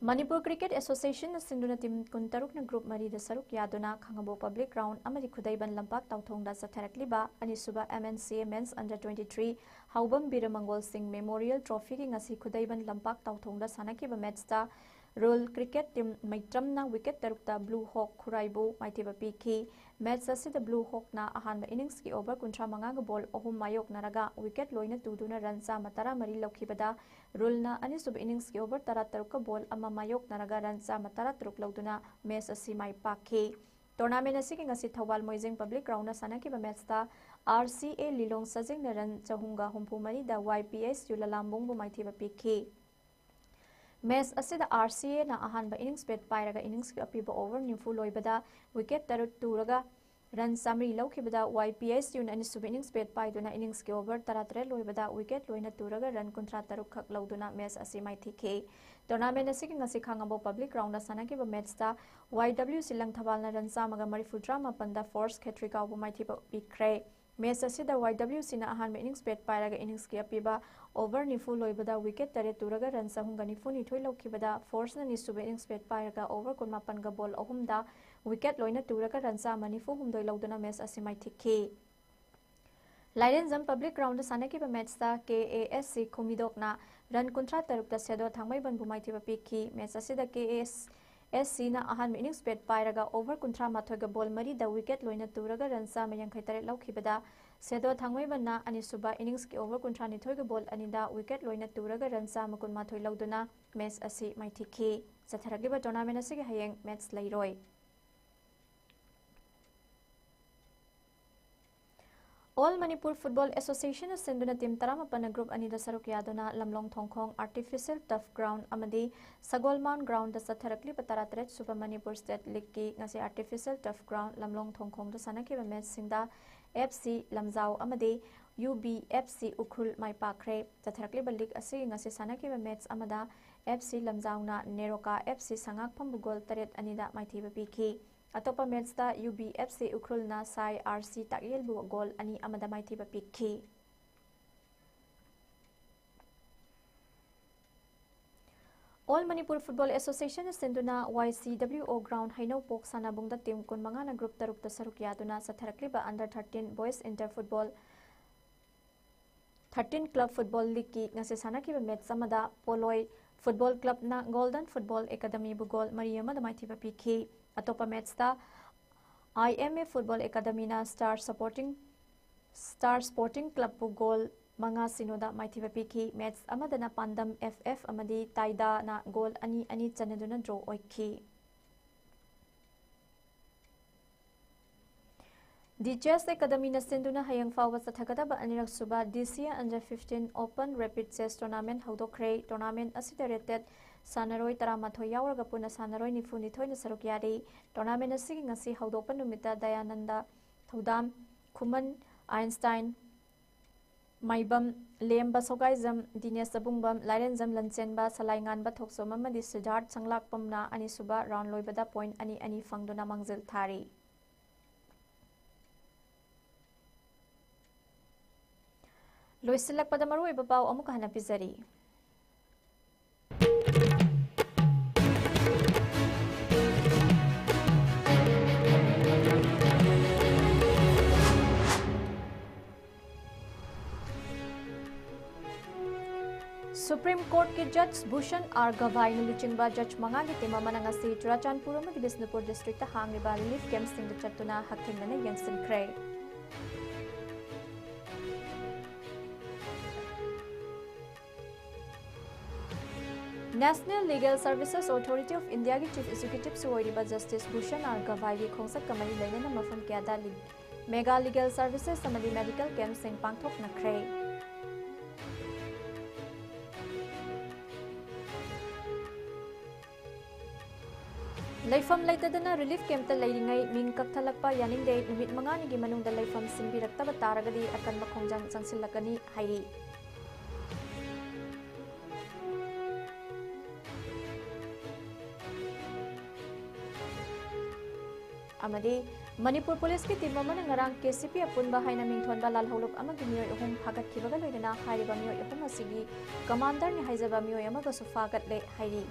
ꯃꯅꯤꯄꯨꯔ Cricket Associationꯅ ꯁꯤꯟꯗꯨꯅ team ꯀꯨꯟꯇꯔꯨꯛꯅ group ꯃꯔꯤꯗ ꯁꯔꯨꯛ ꯌꯥꯗꯨꯅ ꯈꯥꯉꯕꯣꯛ Public Ground ꯑꯃꯗꯤ ꯈꯨꯗꯩꯕꯟ ꯂꯝꯄꯥꯛ ꯇꯥꯎꯊꯣꯡꯗ ꯆꯠꯊꯔꯛꯂꯤꯕ ꯑꯅꯤꯁꯨꯕ M N C A Men's Under twenty-three ꯍꯥꯎꯕꯝ ꯕꯤꯔ ꯃꯪꯒꯣꯜ ꯁꯤꯡ Memorial Trophyꯒꯤ ꯉꯁꯤ ꯈꯨꯗꯩꯕꯟ ꯂꯝꯄꯥꯛ ꯇꯥꯎꯊꯣꯡꯗ ꯁꯥꯟꯅꯈꯤꯕ matchꯇ Rural Cricket Team ꯃꯩꯇ꯭ꯔꯝꯅ wicket ꯇꯔꯨꯛꯇ Blue Hawk ꯈꯨꯔꯥꯏꯕꯨ ꯃꯥꯏꯊꯤꯕ ꯄꯤꯈꯤ꯫ Match ꯑꯁꯤꯗ Blue Hawkꯅ ꯑꯍꯥꯟꯕ inningsꯀꯤ over ꯀꯨꯟꯊ꯭ꯔꯥ ꯃꯉꯥꯒ ball ꯑꯍꯨꯝ ꯃꯥꯌꯣꯛꯅꯔꯒ wicket ꯂꯣꯏꯅ ꯇꯨꯗꯨꯅ run ꯆꯥꯝꯃ ꯇꯔꯥꯃꯔꯤ ꯂꯧꯈꯤꯕꯗ, Rural ꯑꯅꯤꯁꯨꯕ inningsꯀꯤ over ꯇꯔꯥꯇꯔꯨꯛꯀ ball ꯑꯃ ꯃꯥꯌꯣꯛꯅꯔꯒ run ꯆꯥꯝꯃ ꯇꯔꯥꯇꯔꯨꯛ ꯂꯧꯗꯨꯅ match ꯑꯁꯤ ꯃꯥꯏ ꯄꯥꯛꯈꯤ꯫ Tournament ꯑꯁꯤꯒꯤ ꯉꯁꯤ ꯊꯧꯕꯥꯜ ꯃꯣꯏꯖꯤꯡ Public Groundꯅ ꯁꯥꯟꯅꯈꯤꯕ matchꯇ R C A Lilong ꯆꯥꯖꯤꯡꯅ run ꯆꯍꯨꯝꯒ ꯍꯨꯝꯐꯨ ꯃꯔꯤꯗ Y P S U ꯂꯂꯥꯝꯕꯨꯡꯕꯨ ꯃꯥꯏꯊꯤꯕ ꯄꯤꯈꯤ꯫ Match ꯑꯁꯤꯗ R C Aꯅ ꯑꯍꯥꯟꯕ innings bat ꯄꯥꯏꯔꯒ inningsꯀꯤ ꯑꯄꯤꯕ over ꯅꯤꯐꯨ ꯂꯣꯏꯕꯗ wicket ꯇꯔꯨꯛ ꯇꯨꯔꯒ ꯔꯟ ꯆꯥꯃꯔꯤ ꯂꯧꯈꯤꯕꯗ ꯋꯥꯏ ꯄꯤ ꯑꯦꯁ ꯌꯨꯅ ꯑꯅꯤꯁꯨꯕ ꯏꯅꯤꯡꯁ ꯕꯦꯠ ꯄꯥꯏꯗꯨꯅ ꯏꯅꯤꯡꯁꯀꯤ ꯑꯣꯚꯔ ꯇꯔꯥꯇꯔꯦꯠ ꯂꯣꯏꯕꯗ ꯋꯤꯀꯦꯠ ꯂꯣꯏꯅ ꯇꯨꯔꯒ ꯔꯟ ꯀꯨꯟꯊ꯭ꯔꯥ ꯇꯔꯨꯛ ꯈꯛ ꯂꯧꯗꯨꯅ ꯃꯦꯆ ꯑꯁꯤ ꯃꯥꯏꯊꯤꯈꯤ꯫ ꯇꯣꯔꯅꯥꯃꯦꯟ ꯑꯁꯤꯒꯤ ꯉꯁꯤ ꯈꯥꯉꯕꯣꯛ ꯄꯕ꯭ꯂꯤꯛ ꯒ꯭ꯔꯥꯎꯟꯗ ꯁꯥꯟꯅꯈꯤꯕ ꯃꯦꯆꯇ ꯋꯥꯏ ꯗꯕ꯭ꯂꯤꯌꯨ ꯁꯤ ꯂꯪꯊꯕꯥꯜꯅ ꯔꯟ ꯆꯥꯝꯃꯒ ꯃꯔꯤꯐꯨꯇꯔꯥ ꯃꯥꯄꯟꯗ ꯐꯣꯔꯁ ꯈꯦꯇ꯭ꯔꯤꯒꯥꯎꯕꯨ ꯃꯥꯏꯊꯤꯕ ꯄꯤꯈ꯭ꯔꯦ꯫ ꯃꯦꯆ ꯑꯁꯤꯗ ꯋꯥꯏ ꯗꯕ꯭ꯂꯤꯌꯨ ꯁꯤꯅ ꯑꯍꯥꯟꯕ ꯏꯅꯤꯡꯁ ꯕꯦꯠ ꯄꯥꯏꯔꯒ ꯏꯅꯤꯡꯁꯀꯤ ꯑꯄꯤꯕ ꯑꯣꯚꯔ ꯅꯤꯐꯨ ꯂꯣꯏꯕꯗ ꯋꯤꯀꯦꯠ ꯇꯔꯦꯠ ꯇꯨꯔꯒ ꯔꯟ ꯆꯍꯨꯝꯒ ꯅꯤꯐꯨ ꯅꯤꯊꯣꯏ ꯂꯧꯈꯤꯕꯗ ꯐꯣꯔꯁꯅ ꯑꯅꯤꯁꯨꯕ ꯏꯅꯤꯡꯁ ꯕꯦꯠ ꯄꯥꯏꯔꯒ ꯑꯣꯚꯔ ꯀꯨꯟꯃꯥꯄꯟꯒ ꯕꯣꯜ ꯑꯍꯨꯝꯗ ꯋꯤꯀꯦꯠ ꯂꯣꯏꯅ ꯇꯨꯔꯒ ꯔꯟ ꯆꯥꯝꯃ ꯅꯤꯐꯨ ꯍꯨꯝꯗꯣꯏ ꯂꯧꯗꯨꯅ ꯃꯦꯆ ꯑꯁꯤ ꯃꯥꯏꯊꯤꯈꯤ꯫ ꯂꯥꯏꯔꯦꯟꯖꯝ ꯄꯕ꯭ꯂꯤꯛ ꯒ꯭ꯔꯥꯎꯟꯗ ꯁꯥꯟꯅꯈꯤꯕ ꯃꯦꯆꯇ K A S C ꯈꯨꯃꯤꯗꯣꯛꯅ run ꯀꯨꯟꯊ꯭ꯔꯥ ꯇꯔꯨꯛꯇ ꯁꯦꯗꯣ ꯊꯥꯡꯃꯩꯕꯟꯕꯨ ꯃꯥꯏꯊꯤꯕ ꯄꯤꯈꯤ꯫ ꯃꯦꯆ ꯑꯁꯤꯗ ꯀꯦ ꯑꯦ ꯑꯦꯁ ꯁꯤꯅ ꯑꯍꯥꯟꯕ ꯏꯅꯤꯡꯁ ꯕꯦꯠ ꯄꯥꯏꯔꯒ ꯑꯣꯚꯔ ꯀꯨꯟꯊ꯭ꯔꯥ ꯃꯥꯊꯣꯏꯒ ꯕꯣꯜ ꯃꯔꯤꯗ ꯋꯤꯀꯦꯠ ꯂꯣꯏꯅ ꯇꯨꯔꯒ ꯔꯟ ꯆꯥꯝꯃ ꯌꯥꯡꯈꯩ ꯇꯔꯦꯠ ꯂꯧꯈꯤꯕꯗ ꯁꯦꯗꯣ ꯊꯥꯡꯃꯩꯕꯟꯅ ꯑꯅꯤꯁꯨꯕ ꯏꯅꯤꯡꯁꯀꯤ ꯑꯣꯚꯔ ꯀꯨꯟꯊ꯭ꯔꯥ ꯅꯤꯊꯣꯏꯒ ꯕꯣꯜ ꯑꯅꯤꯗ ꯋꯤꯀꯦꯠ ꯂꯣꯏꯅ ꯇꯨꯔꯒ ꯔꯟ ꯆꯥꯝꯃ ꯀꯨꯟꯃꯥꯊꯣꯏ ꯂꯧꯗꯨꯅ ꯃꯦꯆ ꯑꯁꯤ ꯃꯥꯏꯊꯤꯈꯤ꯫ ꯆꯠꯊꯔꯛꯂꯤꯕ ꯇꯣꯔꯅꯥꯃꯦꯟ ꯑꯁꯤꯒꯤ ꯍꯌꯦꯡ ꯃꯦꯆ ꯂꯩꯔꯣꯏ꯫ ꯑꯣꯜ ꯃꯅꯤꯄꯨꯔ ꯐꯨꯠꯕꯣꯜ ꯑꯦꯁꯣꯁꯤꯌꯦꯁꯟꯅ ꯁꯤꯟꯗꯨꯅ ꯇꯤꯝ ꯇꯔꯥꯃꯥꯄꯟꯅ ꯒ꯭ꯔꯨꯞ ꯑꯅꯤꯗ ꯁꯔꯨꯛ ꯌꯥꯗꯨꯅ ꯂꯝꯂꯣꯡ ꯊꯣꯡꯈꯣꯡ ꯑꯥꯔꯇꯤꯐꯤꯁꯤꯌꯦꯜ ꯇꯔꯐ ꯒ꯭ꯔꯥꯎꯟ ꯑꯃꯗꯤ ꯁꯒꯣꯜꯃꯥꯟ ꯒ꯭ꯔꯥꯎꯟꯗ ꯆꯠꯊꯔꯛꯂꯤꯕ ꯇꯔꯥꯇꯔꯦꯠ ꯁꯨꯕ ꯃꯅꯤꯄꯨꯔ ꯁ꯭ꯇꯦꯠ ꯂꯤꯒꯀꯤ ꯉꯁꯤ ꯑꯥꯔꯇꯤꯐꯤꯁꯤꯌꯦꯜ ꯇꯔꯐ ꯒ꯭ꯔꯥꯎꯟ ꯂꯝꯂꯣꯡ ꯊꯣꯡꯈꯣꯡꯗ ꯁꯥꯟꯅꯈꯤꯕ ꯃꯦꯆꯁꯤꯡꯗ ꯑꯦꯐ ꯁꯤ ꯂꯝꯖꯥꯎ ꯑꯃꯗꯤ U B F C Ukhrul ꯃꯥꯏ ꯄꯥꯛꯈ꯭ꯔꯦ꯫ ꯆꯠꯊꯔꯛꯂꯤꯕ ꯂꯤꯒ ꯑꯁꯤꯒꯤ ꯉꯁꯤ ꯁꯥꯟꯅꯈꯤꯕ ꯃꯦꯆ ꯑꯃꯗ F C ꯂꯝꯖꯥꯎꯅ NEROCA F C ꯁꯉꯥꯛꯐꯝꯕꯨ goal ꯇꯔꯦꯠ ꯑꯅꯤꯗ ꯃꯥꯏꯊꯤꯕ ꯄꯤꯈꯤ꯫ ꯑꯇꯣꯞꯄ ꯃꯦꯆꯇ ꯌꯨ ꯕꯤ ꯑꯦꯐ ꯁꯤ ꯎꯈ꯭ꯔꯨꯜꯅ ꯁꯥꯏ ꯑꯥꯔ ꯁꯤ ꯇꯥꯛꯌꯦꯜꯕꯨ ꯒꯣꯜ ꯑꯅꯤ ꯑꯃꯗ ꯃꯥꯏꯊꯤꯕ ꯄꯤꯈꯤ꯫ ꯑꯣꯜ ꯃꯅꯤꯄꯨꯔ ꯐꯨꯠꯕꯣꯜ ꯑꯦꯁꯣꯁꯤꯌꯦꯁꯟꯅ ꯁꯤꯟꯗꯨꯅ ꯋꯥꯏ ꯁꯤ ꯗꯕ꯭ꯂꯤꯌꯨ ꯑꯣ ꯒ꯭ꯔꯥꯎꯟ ꯍꯩꯅꯧꯄꯣꯛ ꯁꯥꯟꯅꯕꯨꯡꯗ ꯇꯤꯝ ꯀꯨꯟꯃꯉꯥꯅ ꯒ꯭ꯔꯨꯞ ꯇꯔꯨꯛꯇ ꯁꯔꯨꯛ ꯌꯥꯗꯨꯅ ꯆꯠꯊꯔꯛꯂꯤꯕ under thirteen boys inter football thirteen club football ꯂꯤꯒꯀꯤ ꯉꯁꯤ ꯁꯥꯟꯅꯈꯤꯕ ꯃꯦꯆ ꯑꯃꯗ ꯄꯣꯂꯣꯏ ꯐꯨꯠꯕꯣꯜ ꯀ꯭ꯂꯕꯅ ꯒꯣꯜꯗꯟ ꯐꯨꯠꯕꯣꯜ ꯑꯦꯀꯥꯗꯃꯤꯕꯨ ꯒꯣꯜ ꯃꯔꯤ ꯑꯃꯗ ꯃꯥꯏꯊꯤꯕ ꯄꯤꯈꯤ꯫ ꯑꯇꯣꯞꯄ ꯃꯦꯆꯇ ꯑꯥꯏ ꯑꯦꯝ ꯑꯦ ꯐꯨꯠꯕꯣꯜ ꯑꯦꯀꯥꯗꯃꯤꯅ ꯁ꯭ꯇꯥꯔ ꯁꯄꯣꯔꯇꯤꯡ, ꯁ꯭ꯇꯥꯔ ꯁ꯭ꯄꯣꯔꯇꯤꯡ ꯀ꯭ꯂꯕꯄꯨ ꯒꯣꯜ ꯃꯉꯥ ꯁꯤꯅꯣꯗ ꯃꯥꯏꯊꯤꯕ ꯄꯤꯈꯤ꯫ ꯃꯦꯆ ꯑꯃꯗꯅ ꯄꯥꯟꯗꯝ ꯑꯦꯐ ꯑꯦꯐ ꯑꯃꯗꯤ ꯇꯥꯏꯗꯥꯅ ꯒꯣꯜ ꯑꯅꯤ ꯑꯅꯤ ꯆꯟꯅꯗꯨꯅ ꯗ꯭ꯔꯣ ꯑꯣꯏꯈꯤ꯫ ꯗꯤ ꯆꯦꯁ ꯑꯦꯀꯥꯗꯃꯤꯅ ꯁꯤꯟꯗꯨꯅ ꯍꯌꯦꯡ ꯐꯥꯎꯕ ꯆꯠꯊꯒꯗꯕ ꯑꯅꯤꯔꯛ ꯁꯨꯕ D C A under fifteen open rapid chess tournament ꯍꯧꯗꯣꯛꯈ꯭ꯔꯦ꯫ ꯇꯣꯔꯅꯥꯃꯦꯟ ꯑꯁꯤꯗ ꯔꯦꯇꯦꯗ ꯁꯥꯟꯅꯔꯣꯏ ꯇꯔꯥꯃꯥꯊꯣꯏ ꯌꯥꯎꯔꯒ ꯄꯨꯟꯅ ꯁꯥꯟꯅꯔꯣꯏ ꯅꯤꯐꯨꯅꯤꯊꯣꯏꯅ ꯁꯔꯨꯛ ꯌꯥꯔꯤ꯫ Tournament ꯑꯁꯤꯒꯤ ꯉꯁꯤ ꯍꯧꯗꯣꯛꯄ ꯅꯨꯃꯤꯠꯇ ꯗꯌꯥꯅꯟꯗ ꯊꯧꯗꯥꯝ, ꯈꯨꯃꯟ, ꯑꯥꯏꯟꯁꯇꯥꯏꯟ, ꯃꯥꯏꯕꯝ, ꯂꯦꯝꯕ ꯁꯣꯒꯥꯏꯖꯝ, ꯗꯤꯅꯦꯁ ꯑꯕꯨꯡꯕꯝ, ꯂꯥꯏꯔꯦꯟꯖꯝ ꯂꯟꯆꯦꯟꯕ, ꯁꯂꯥꯏꯉꯥꯟꯕ ꯊꯣꯛꯆꯣꯝ ꯑꯃꯗꯤ ꯁꯤꯗꯥꯔꯠ ꯁꯪꯂꯥꯛꯄꯝꯅ ꯑꯅꯤꯁꯨꯕ round ꯂꯣꯏꯕꯗ point ꯑꯅꯤ ꯑꯅꯤ ꯐꯪꯗꯨꯅ ꯃꯥꯡꯖꯤꯜ ꯊꯥꯔꯤ꯫ ꯂꯣꯏꯁꯤꯜꯂꯛꯄꯗ ꯃꯔꯨꯑꯣꯏꯕ ꯄꯥꯎ ꯑꯃꯨꯛꯀ ꯍꯟꯅ ꯄꯤꯖꯔꯤ꯫ Supreme Courtꯀꯤ Judge ꯚꯨꯁꯟ ꯑꯥꯔ ꯒꯚꯥꯏꯅ ꯂꯨꯆꯤꯡꯕ judge ꯃꯉꯥꯒꯤ team ꯑꯃꯅ ꯉꯁꯤ ꯆꯨꯔꯥꯆꯥꯟꯄꯨꯔ ꯑꯃꯗꯤ ꯕꯤꯁꯅꯨꯄꯨꯔ districtꯇ ꯍꯥꯡꯂꯤꯕ relief campꯁꯤꯡꯗ ꯆꯠꯇꯨꯅ ꯍꯛꯊꯦꯡꯅꯅ ꯌꯦꯡꯁꯤꯟꯈ꯭ꯔꯦ꯫ National Legal Services Authority of Indiaꯒꯤ Chief Executiveꯁꯨ ꯑꯣꯏꯔꯤꯕ Justice ꯚꯨꯁꯟ ꯑꯥꯔ ꯒꯚꯥꯏꯒꯤ ꯈꯣꯡꯆꯠꯀ ꯃꯔꯤ ꯂꯩꯅꯅ ꯃꯐꯝ ꯀꯌꯥꯗ ꯂꯤ-, mega legal services ꯑꯃꯗꯤ medical campꯁꯤꯡ ꯄꯥꯡꯊꯣꯛꯅꯈ꯭ꯔꯦ꯫ ꯂꯩꯐꯝ ꯂꯩꯇꯗꯅ relief campꯇ ꯂꯩꯔꯤꯉꯩ ꯃꯤꯡ ꯀꯛꯊꯠꯂꯛꯄ ꯌꯥꯅꯤꯡꯗꯦ꯫ ꯅꯨꯃꯤꯠ ꯃꯉꯥꯅꯤꯒꯤ ꯃꯅꯨꯡꯗ ꯂꯩꯐꯝ ꯁꯤꯟꯕꯤꯔꯛꯇꯕ ꯇꯥꯔꯒꯗꯤ ꯑꯀꯟꯕ ꯈꯣꯡꯖꯪ ꯆꯪꯁꯤꯜꯂꯛꯀꯅꯤ ꯍꯥꯏꯔꯤ꯫ ꯑꯃꯗꯤ ꯃꯅꯤꯄꯨꯔ ꯄꯨꯂꯤꯁꯀꯤ team ꯑꯃꯅ ꯉꯔꯥꯡ ꯀꯦ ꯁꯤ ꯄꯤ ꯑꯄꯨꯟꯕ ꯍꯥꯏꯅ ꯃꯤꯡꯊꯣꯟꯕ ꯂꯥꯜꯍꯧꯂꯨꯞ ꯑꯃꯒꯤ ꯃꯤꯑꯣꯏ ꯑꯍꯨꯝ ꯐꯥꯒꯠꯈꯤꯕꯒ ꯂꯣꯏꯅꯅ ꯍꯥꯏꯔꯤꯕ ꯃꯤꯑꯣꯏ ꯑꯍꯨꯝ ꯑꯁꯤꯒꯤ commanderꯅꯤ ꯍꯥꯏꯖꯕ ꯃꯤꯑꯣꯏ ꯑꯃꯒꯁꯨ ꯐꯥꯒꯠꯂꯦ ꯍꯥꯏꯔꯤ꯫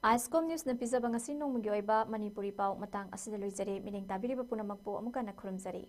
ꯑꯥꯏꯁꯀꯣꯝ ꯅ꯭ꯌꯨꯁꯅ ꯄꯤꯖꯕ ꯉꯁꯤ ꯅꯣꯡꯃꯒꯤ ꯑꯣꯏꯕ ꯃꯅꯤꯄꯨꯔꯤ ꯄꯥꯎ ꯃꯇꯥꯡ ꯑꯁꯤꯗ ꯂꯣꯏꯖꯔꯦ꯫ ꯃꯤꯠꯌꯦꯡ ꯇꯥꯕꯤꯔꯤꯕ ꯄꯨꯝꯅꯃꯛꯄꯨ ꯑꯃꯨꯛꯀ ꯍꯟꯅ ꯈꯨꯔꯨꯝꯖꯔꯤ꯫